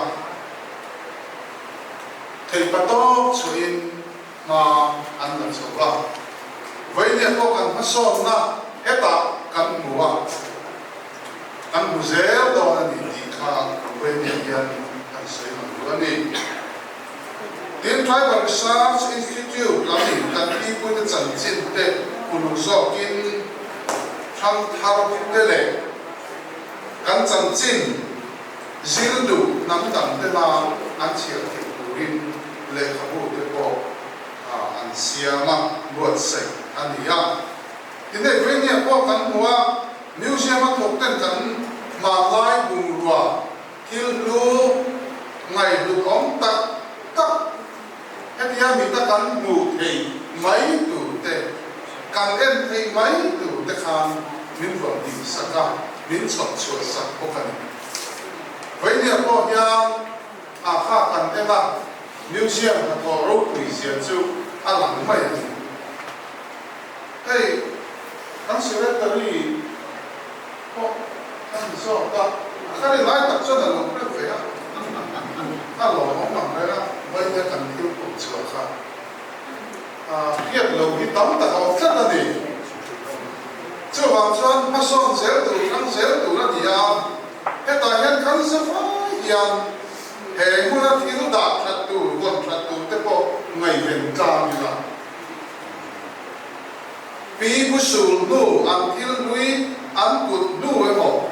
Theihpa tawk chhuahin hma an la chho a. Vawinia pawh kan hmasawnna hetah kan hmu a, kan hmu zel dawn a ni tih kha vawinia hian kan sawi lang duh a ni. Tin, Tribal Research Institute lamin kan pipuite chanchin te uluk zawkin thangthar te leh kan chanchin zir duh hnam dang te nan an chhiar theih turin lehkhabu te pawh an siam a, buatsaih a ni a. Tinei Vainia pawh kan hmu a, Museum a thawk ten kan hmanlai bungrua thil hlu ngaihhlut awm tak tak hetia mita kan hmuh theih mai tur te, kan en theih mai tur te khan min rawn tihsak a, min chhawp chhuah sak bawk a ni. Vainia pawh hian a kha kan en a, museum hnathawh ropui zia chu a lang mai a ni. Hei kan secretary pawh a ni zawk a, a kha ri lai tak chuan a lo hre ve a, a lawmawm ang reng a, vawiin kan thil pawh chhuah kha a hriat lo hi tam tak a awm tlat a ni. Chuvang chuan hmasawn zel tur, thlang zel tur a ni a. Hetah hian kan zavai hian he hmuna thil dah that tur, vawn that tur te pawh ngaihven tlang ila. Pi Pu Sul hnu an thil hlui an kut hnu emaw,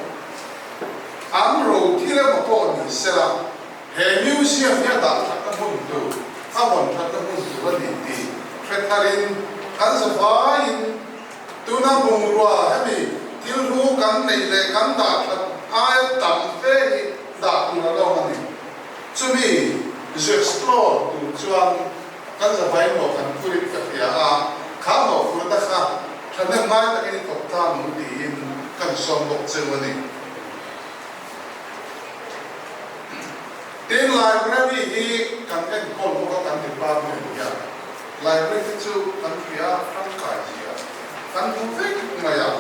an ro thil emaw pawh ni sela, he museum hi a dah thatna hmun tur, a vawn thatna hmun tur a ni tih hre tharin kan zavaiin Tuna bungrua hemi thil hlu kan neih leh kan dah that aia tam fe hi dah tur a lawm a ni. Chumi zu explore tur chuan kan zavai maw kan phurit ka hria a, kha maw phurna kha thahnem ngai takin i thawk tlang ang tiin kan sawm bawk cheu a ni. Tin, library hi kan enkawl bawk a kan department hian. Library te chu kan hria tangkai zia kan hmu vek mai a,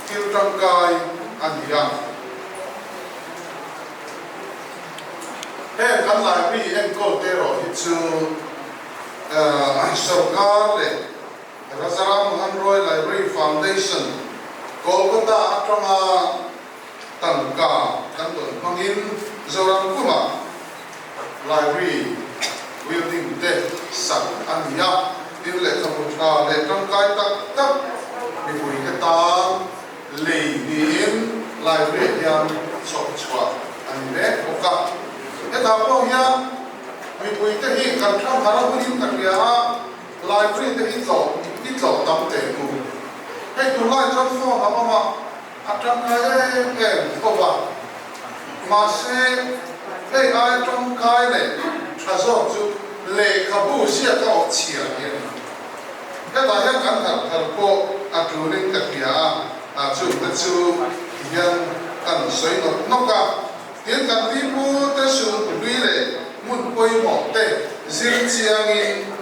thil tangkai a ni a. Heng kan library enkawl te erawh hi chu sorkar leh Rajaram Mohan Roy Library Foundation, Kolkata atanga tangka kan dawn hmangin Zoram pumah library building te sak a ni a, tin lehkhabu tha leh tangkai tak tak mipuite tan lei niin library hian chhawp chhuah a ni mek bawk a. Hetah pawh hian mipuite hi kan thangthar a hunin ka hria a, Library te hi tlawh i tlawh tam teh u. Hei tunlai chuan phone a awm a, a tangkai em em tho va. Mahse, hei aia tangkai leh tha zawk chu lehkhabu ziak a awh chhia hi a ni. Hetah hian kan harh thar pawh a tulin ka hria a, chungte chu tihian kan sawi nawk nawk a. Tin, kan pipu te sulpui leh hmun pawimawh te zir chiangin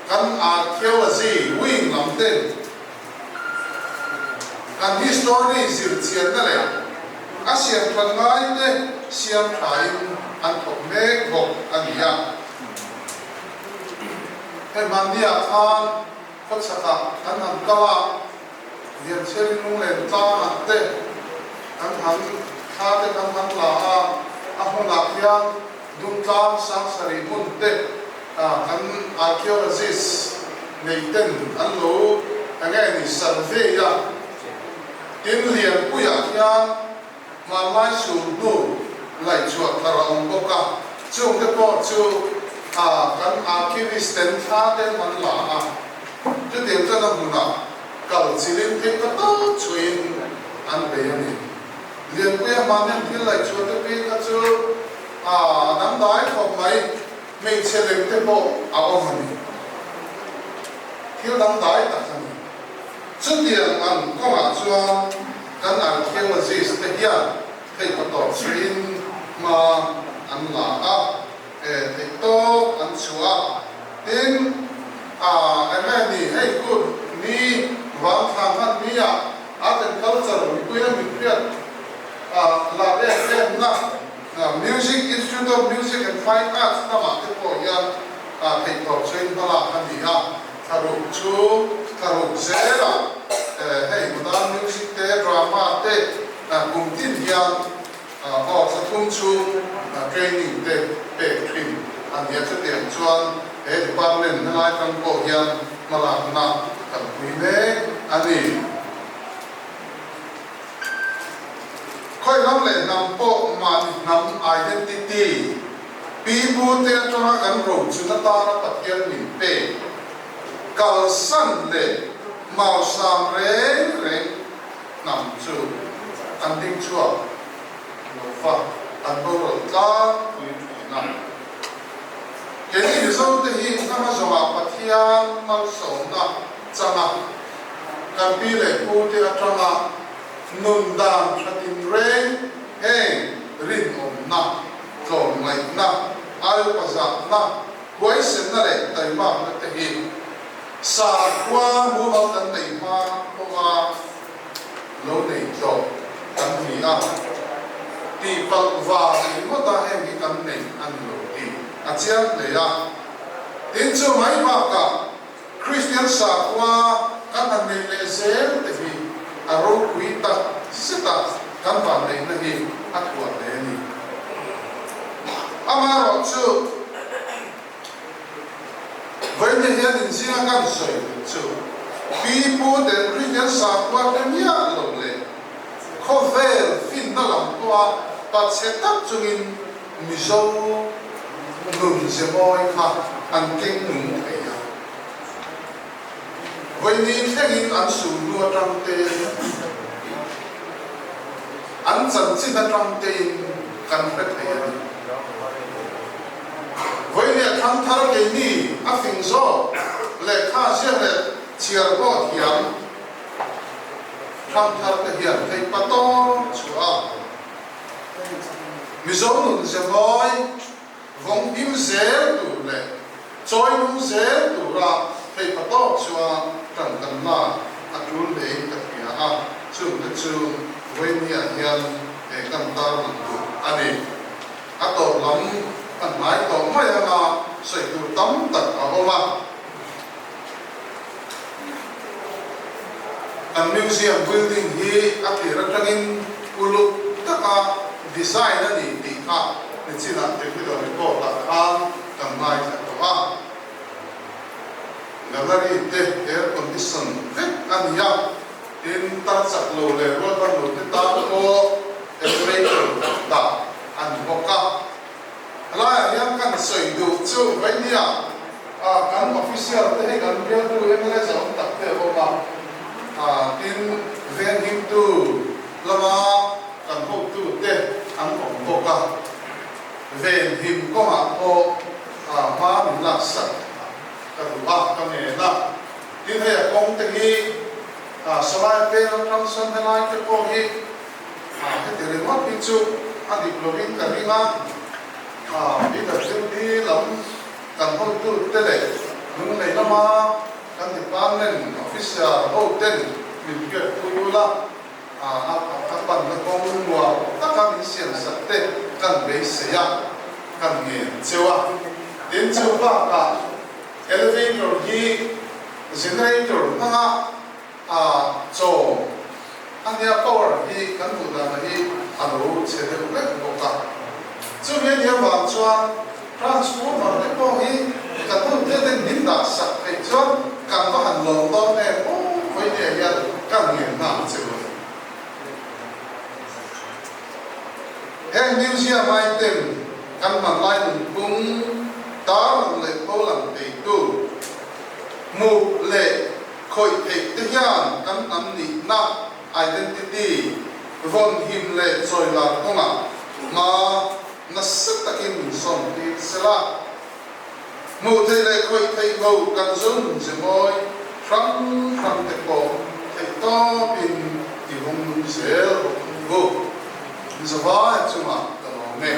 kan archaeology wing lam ten kan history zir chianna leh a siam that ngai te siam thain an thawk mek bawk a ni a. Hei hmanniah khan khawchhakah kan han kal a. Lianchhiarin lunglen tlang ang te kan han thla te kan han la a, a hmunah hian Dungtlang Sangsarih hmun te kan archaeologist nei ten an lo eng nge ni survey a, tin Lianpuiah hian hmanlai sul hnu laihchhuah thar a awm bawk a, chungte pawh chu kan archivist ten thla ten an la a, chutiang chuan a hmunah kal chilin thei ta tawp chhuiin an bei a ni. Lianpuia hmanen thil laihchhuah te phei kha chu a dangdai khawp mai, hmeichhe lem te pawh a awm a ni. Thil dangdai tak a ni. Chutiang ang kawngah chuan kan archaeologist te hian theih tawp chhuiin hma an la a, theih tawp an chhuah a. Tin, a eng nge ni hei kut ni vang thla hman ni ah art and culture mipui a min hriat la em em na Music Institute of Music and Fine Arts lamah te pawh hian theih tawp chhuiin hma lak a ni a. Thlaruk chu thlaruk zela hei modern music te drama te kum tin hian aw thla thum chhung training te pek thin a ni a, chutiang chuan he department helai tang pawh hian hmalakna kalpui mek a ni. Khawi ram leh hnam pawh mahni hnam identity, pi pu te atanga kan rochun atana Pathian min pek, kalsan leh mausam reng reng hnam chu an ding chhuak lo va, an boral tlangpui thin a. Keini Mizote hi hnama zawngah Pathian malsawmna changa kan pi leh pu te atanga Nun dan tha tinreng heng rinawmna, tlawmngaihna, ailpazahna, huaisenna leh taimakna te hi sakhua mumal kan nei hma pawha lo nei tlawh kan ni a, tihpalh vang ringawta heng hi kan nei a ni lo tih a chiang hle a. Tin, chu mai bakah Kristian sakhua kan han neih leh zel te hi a ropui tak zet a, kan vanneihna hi a thuah hle a ni. Amaherawh chu, vawiin hian inzinga kan sawi duh chu, pi pu ten Kristian sakhua hre miah lo leh khawvel finna lam pawha pachhe tak chungin Mizo nun ze mawi kha an keng nung thei a. Vawiini thlengin an sulhnu atang te, an chanchin atang tein kan hre thei a ni. Vawiini a thangthar keini a fing zawk lehkha ziak leh chhiar pawh thiam thangthar te hian theih patawng chhuah a. Mizo nun ze mawi vawng him zel tur leh chawi nung zel tura theihpa tawk chuan tan kan lak a tul hlein ka hria a, chungte chu vawinia hian he kan tarlang duh a ni. A tawp lam. tam tak a awm a. Kan museum building hi a tir atangin uluk taka design a ni tih kha nichinah technical report ah khan kan ngaithla tawh a. Gallery te air condition vek a ni a, tin tar chak lo leh rualban lo te tan pawh elevator dah a ni bawk a. Helaiah hian kan sawi duh chu Vainia kan official te hei kan bialtu mla zawng tak te a awm a, tin venghimtu lama kan hotu te an awm bawk a, venhim kawngah pawh hma min laksak ka duh a, ka ngen a, tin hei a kawng te hi sawlai peng atang sawn helai te pawh hi Heti ringawt hi chu a dik lovin ka ring a, PWD lam kan hotute leh lunglei lama kan department officer hoten min hriatpui ula, a panna kawng nuam taka min siam sak te kan beisei a, kan ngen cheu a. Tin, chu bakah elevator hi generator hmanga A chaw a nia power hi kan hmuh dan hi a lo chhe deuh vek bawk a. Chumi a nih avang chuan transformer te pawh hi kan hun te ten min dah sak theih chuan kan va han lawm dawn em aw vawinia hian kan ngen nghal che u a ni. Heng museum item kan hmanlai nunphung tarlang leh pholang theitu hmuh leh Khawih theih te hian kan hnam nihna, identity, vawn him leh chawi lar kawngah hma nasa takin min sawn tir sela. Hmuh theih leh khawih theih lo kan zo nun ze mawi hrang hrang te pawh theih tawpin ti hung nung zel bawk ang u. Zavai chungah ka lawm e.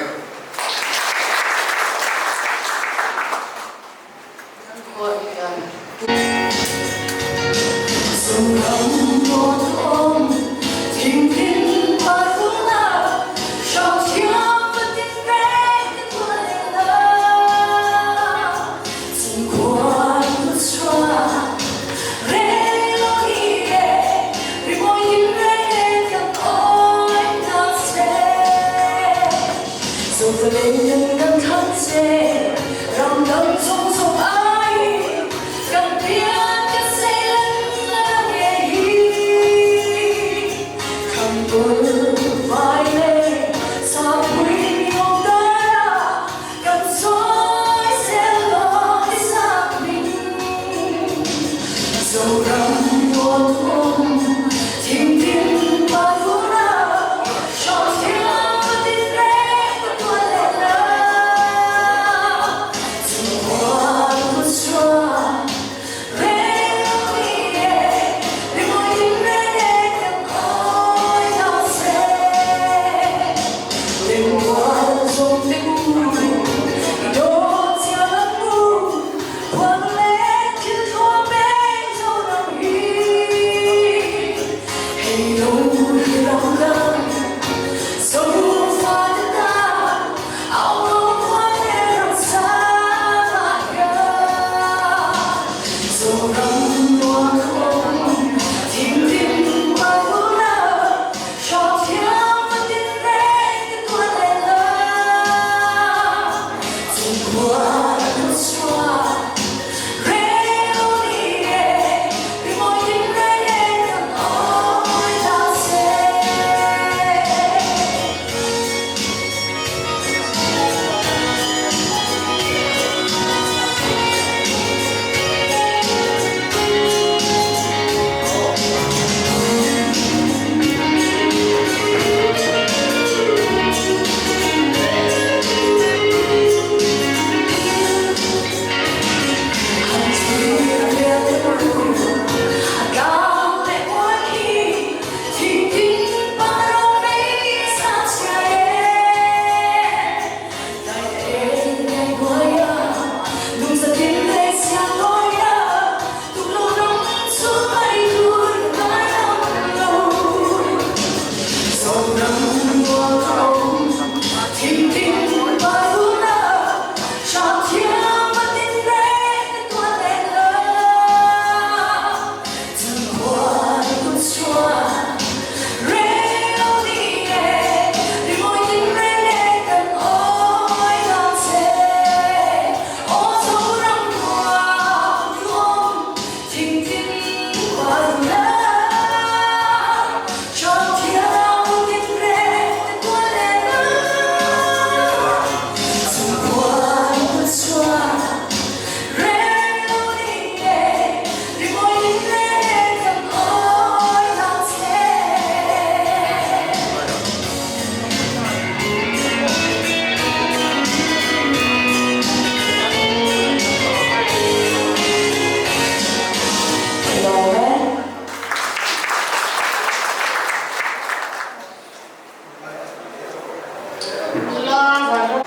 Vanram.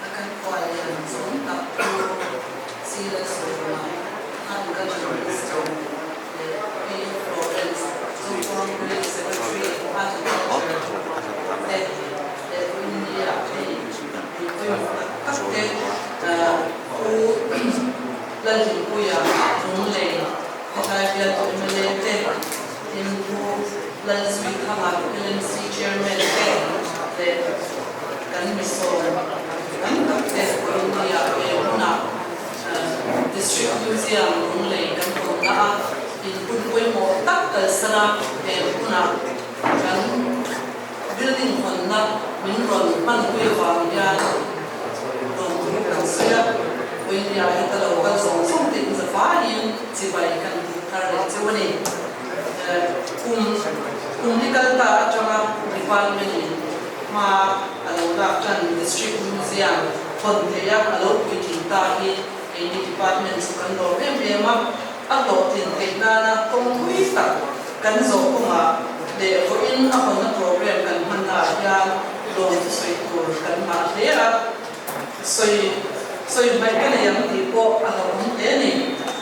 A kan khual lian zawng tak chu Sila Sawma, Agriculture Minister leh Pi Florence Zopuangpui Secretary Agriculture te leh India hei mi pawimawh tak tak te Pu Lalhimpuia Lunglei hetlai bialtu mla te tin Pu Lalzuithanga LMC Chairman te leh kan misawm tam tak te India he hmunah District Museum Lunglei kan hawnna a inhmun pawimawh tak kalsan a he hmunah kan building hawnna min rawn hmanpui avang hian lawmthu kan sawi a, India heta lo kal zawng zawng te in zavaiin chibai kan buk thar leh cheu a ni. Kum kum ni kal ta atanga department in hma a lo lak tan District Museum hawn theih a a lo puitling ta hi keini department chu kan lawm em em a, a hlawhtlin theih nana kawng thui tak kan zawh kawngah leh vawiin a hawnna program kan hmanna ah hian lawm chu sawi tur kan ngah hle a. Sawi sawi hmaih ka nei ang tih pawh a hlauhawm hle a ni.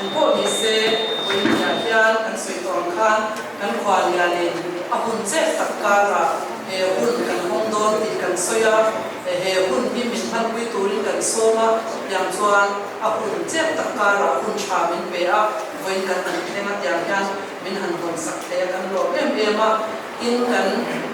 Eng pawh ni se, vawiinah hian kan sawi tawh ang khan kan khua lianin a hun chet tak karah he hun kan hawng dawn tih kan sawi a, he hun hi min hmanpui turin kan sawm a, tiang chuan a hun chet tak karah hun tha min pe a, vawiin kan han thleng a tiang hian min han hawnsak thei a, kan lawm em em a. Tin, kan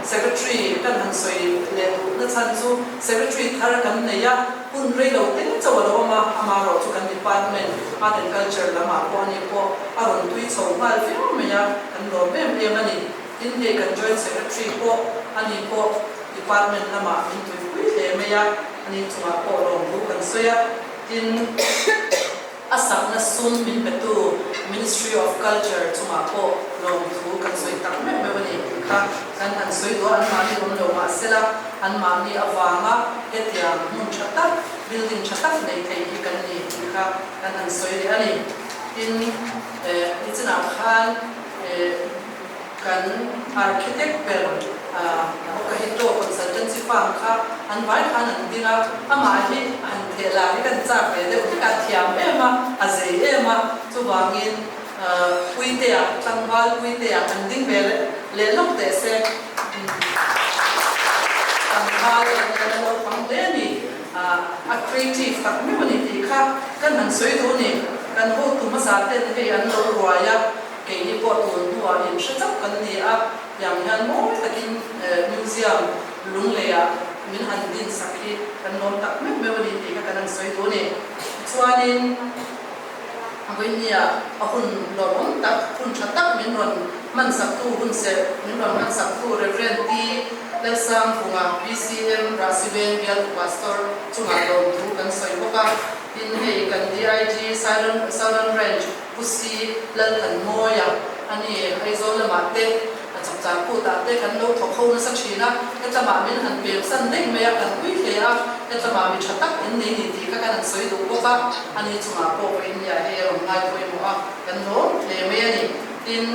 Secretary kan han sawi leh duhna chhan chu Secretary thar kan nei a, hun rei lo te chauh a lo awm a, amaherawh chu kan Department Art and Culture lamah pawh ani pawh a rawn tui chho nghal viau mai a, kan lawm em em a ni. Tin, hei kan Joint Secretary pawh ani pawh Department lamah min tuipui hle mai a, ani chungah pawh lawmthu kan sawi a. Tin. A sakna sum min petu Ministry of Culture chungah pawh lawmthu kan sawi tak meuh meuh a ni tih kha kan han sawi duh a, anmahni awm lo mah sela anmahni avanga hetiang hmun tha tak, building tha tak nei thei hi kan ni tih kha kan han sawi leh a ni. Tin, nichinah khan Kan architect ber Okahito consultancy firm kha an vai khan an ding a, amah hi a han theh lah hi kan chak ve deuh hlek a, a thiam em a, a zei em a, chuvangin Puitea, tlangval Puitea han ding ve leh lawk teh se. Tlangval an la naupang hle a ni, a creative tak meuh a ni tih kha kan han sawi duh a ni. Kan hotu hmasa ten hei an lo ruai a. Keini pawh tun hnuah in hre chauh kan ni a, tiang hian mawi takin museum Lungleiah min han din sak hi kan lawm tak meuh meuh a ni tih kha kan han sawi duh a ni. Tichuanin vawinia a hun lawmawm tak, hun tha tak min rawn hman saktu hun serh min rawn hman saktu Rev. T. Lalsangvunga, BCM, Rahsiveng Bialtu Pastor chungah lawmthu kan sawi bawk a. Tin, hei kan DIG Southern Branch, Pu Si Lalthanmawia a ni. Aizawl lamah te, a chapchar kutah te kan lo thawk ho nasa thin a, hetlama min han pem san daih mai a, kan pui hle a, hetlama mi tha tak in nei ni tih kha kan han sawi duh bawk a, ani chungah pawh Vawinia hei a rawn ngai pawimawh a, kan lawm hle mai a ni. Tin,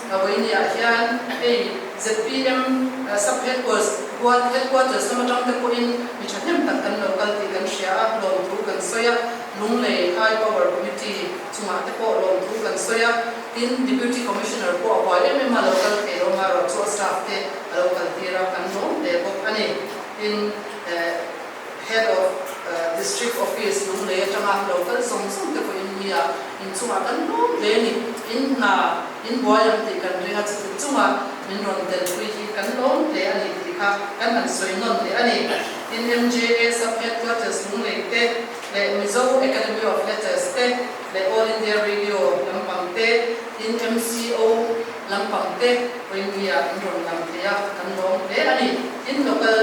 Vawinia hian hei zpm Sub Headquarters Headquarters lam atang te pawhin mi thahnem tak kan lo kal tih kan hria a, lawmthu kan sawi a, Lunglei High Power Committee chungah te pawh lawmthu kan sawi a, tin Deputy Commissioner pawh a buai em em a, lo kal thei lo marawh chu a staff te a lo kal tir a, kan lawm hle bawk a ni. Tin Head of District Office Lunglei atanga lo kal zawng zawng te pawhin mi a inchungah kan lawm hle a ni. In hna in buai ang tih kan ring a, chuti chunga min rawn telpui hi kan lawm hle a ni tih kha kan han sawi nawn leh a ni. Tin MJA Sub Headquarters Lunglei te leh Mizo Academy of Letters te leh All India Radio lampang te, tin MCO lampang te Oingia in rawn lang thei a, kan lawm hle a ni. Tin, local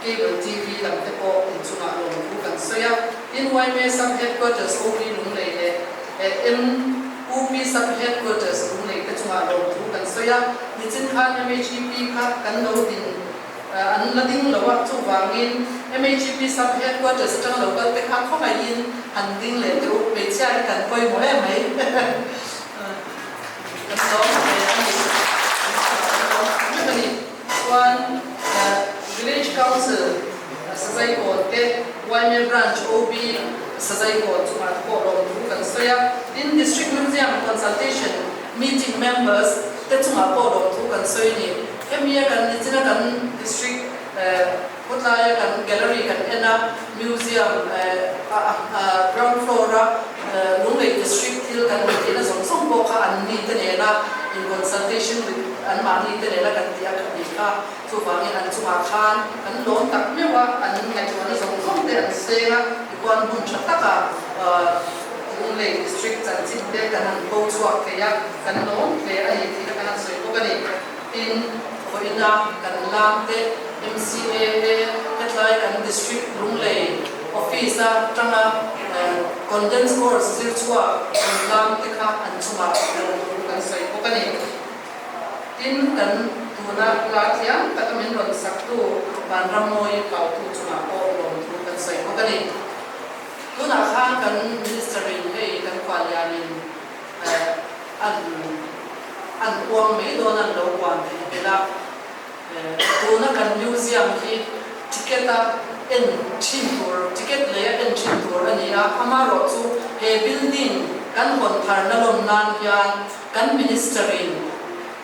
cable TV lam te pawh inchungah lawmthu kan sawi a. Tin, yma Sub Headquarters OP Lunglei leh MUP Sub Headquarters Lunglei te chungah lawmthu kan sawi a. Nichin khan MHEP kha kan lo din an la ding lo a, chuvangin MHEP Sub Headquarters atanga lo kal te kha khawngaihin han ding leh teh u, hmeichhia hi kan pawimawh em mai. Kan lawm hle a ni. Kan lawm tak vek a ni. Chuan Village Council Sazai Kawn te, yma Branch OB Sazai Kawn chungah te pawh lawmthu kan sawi a. Tin, District Museum Consultation Meeting members te chungah pawh lawmthu kan sawi a ni. Hemi a kan nichina kan District Khawtlaia kan gallery kan en a, museum ground floor a Lunglei District thil kan hmu theihna zawng zawng pawh kha an mi te nena in consultation with an mahni te nena kan tih a kha ni kha. Chuvangin an chungah khan kan lawm tak meuh a, an ngaihtuahna zawng zawng te an seng a, tichuan hmun tha taka Lunglei District chanchin te kan han pho chhuak thei a, kan lawm hle a ni tih kha kan han sawi bawk a ni. Tin, vawiina kan lam te MCAA hetlai kan District Lunglei Office a tanga Condensed Course zir chhuak kan lam te kha an chungah lawmthu kan sawi bawk a ni. Tin, kan tuna hla thiam taka min rawn saktu Vanrammawi Pautu chungah pawh lawmthu kan sawi bawk a ni. Tunah khan kan Minister in hei kan khuallianin an an uang mai dawn a, an lo uan ve tel a. Tuna kan museum hi ticket a en thin tur, ticket lei a en thin tur a ni a, amaherawh chu he building kan hawn tharna lawm nan hian kan Minister in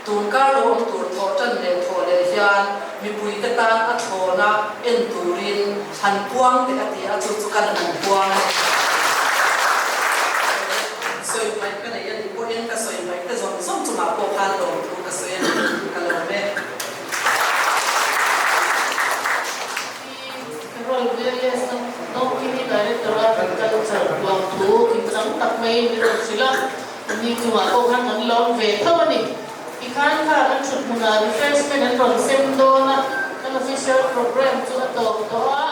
tun kar lo awm tur thawh tan leh thawh leh hian mipui te tan a thlawna en turin han puang teh a ti a, chu chu kan han puang a. Sawi hmaih ka nei a nih pawhin ka sawi hmaih te zawng zawng chungah pawh khan lawmthu ka sawi a ni, ka lawm e. Pi Carol Various Nokimi Director a kan culture lawmthu kimchang tak maiin min rawn hrilh a, ani chungah pawh khan kan lawm ve tho a ni. Tikhan kha kan thut hmunah refreshment an rawn sem dawn a, kan official programme chu a tawp tawh a.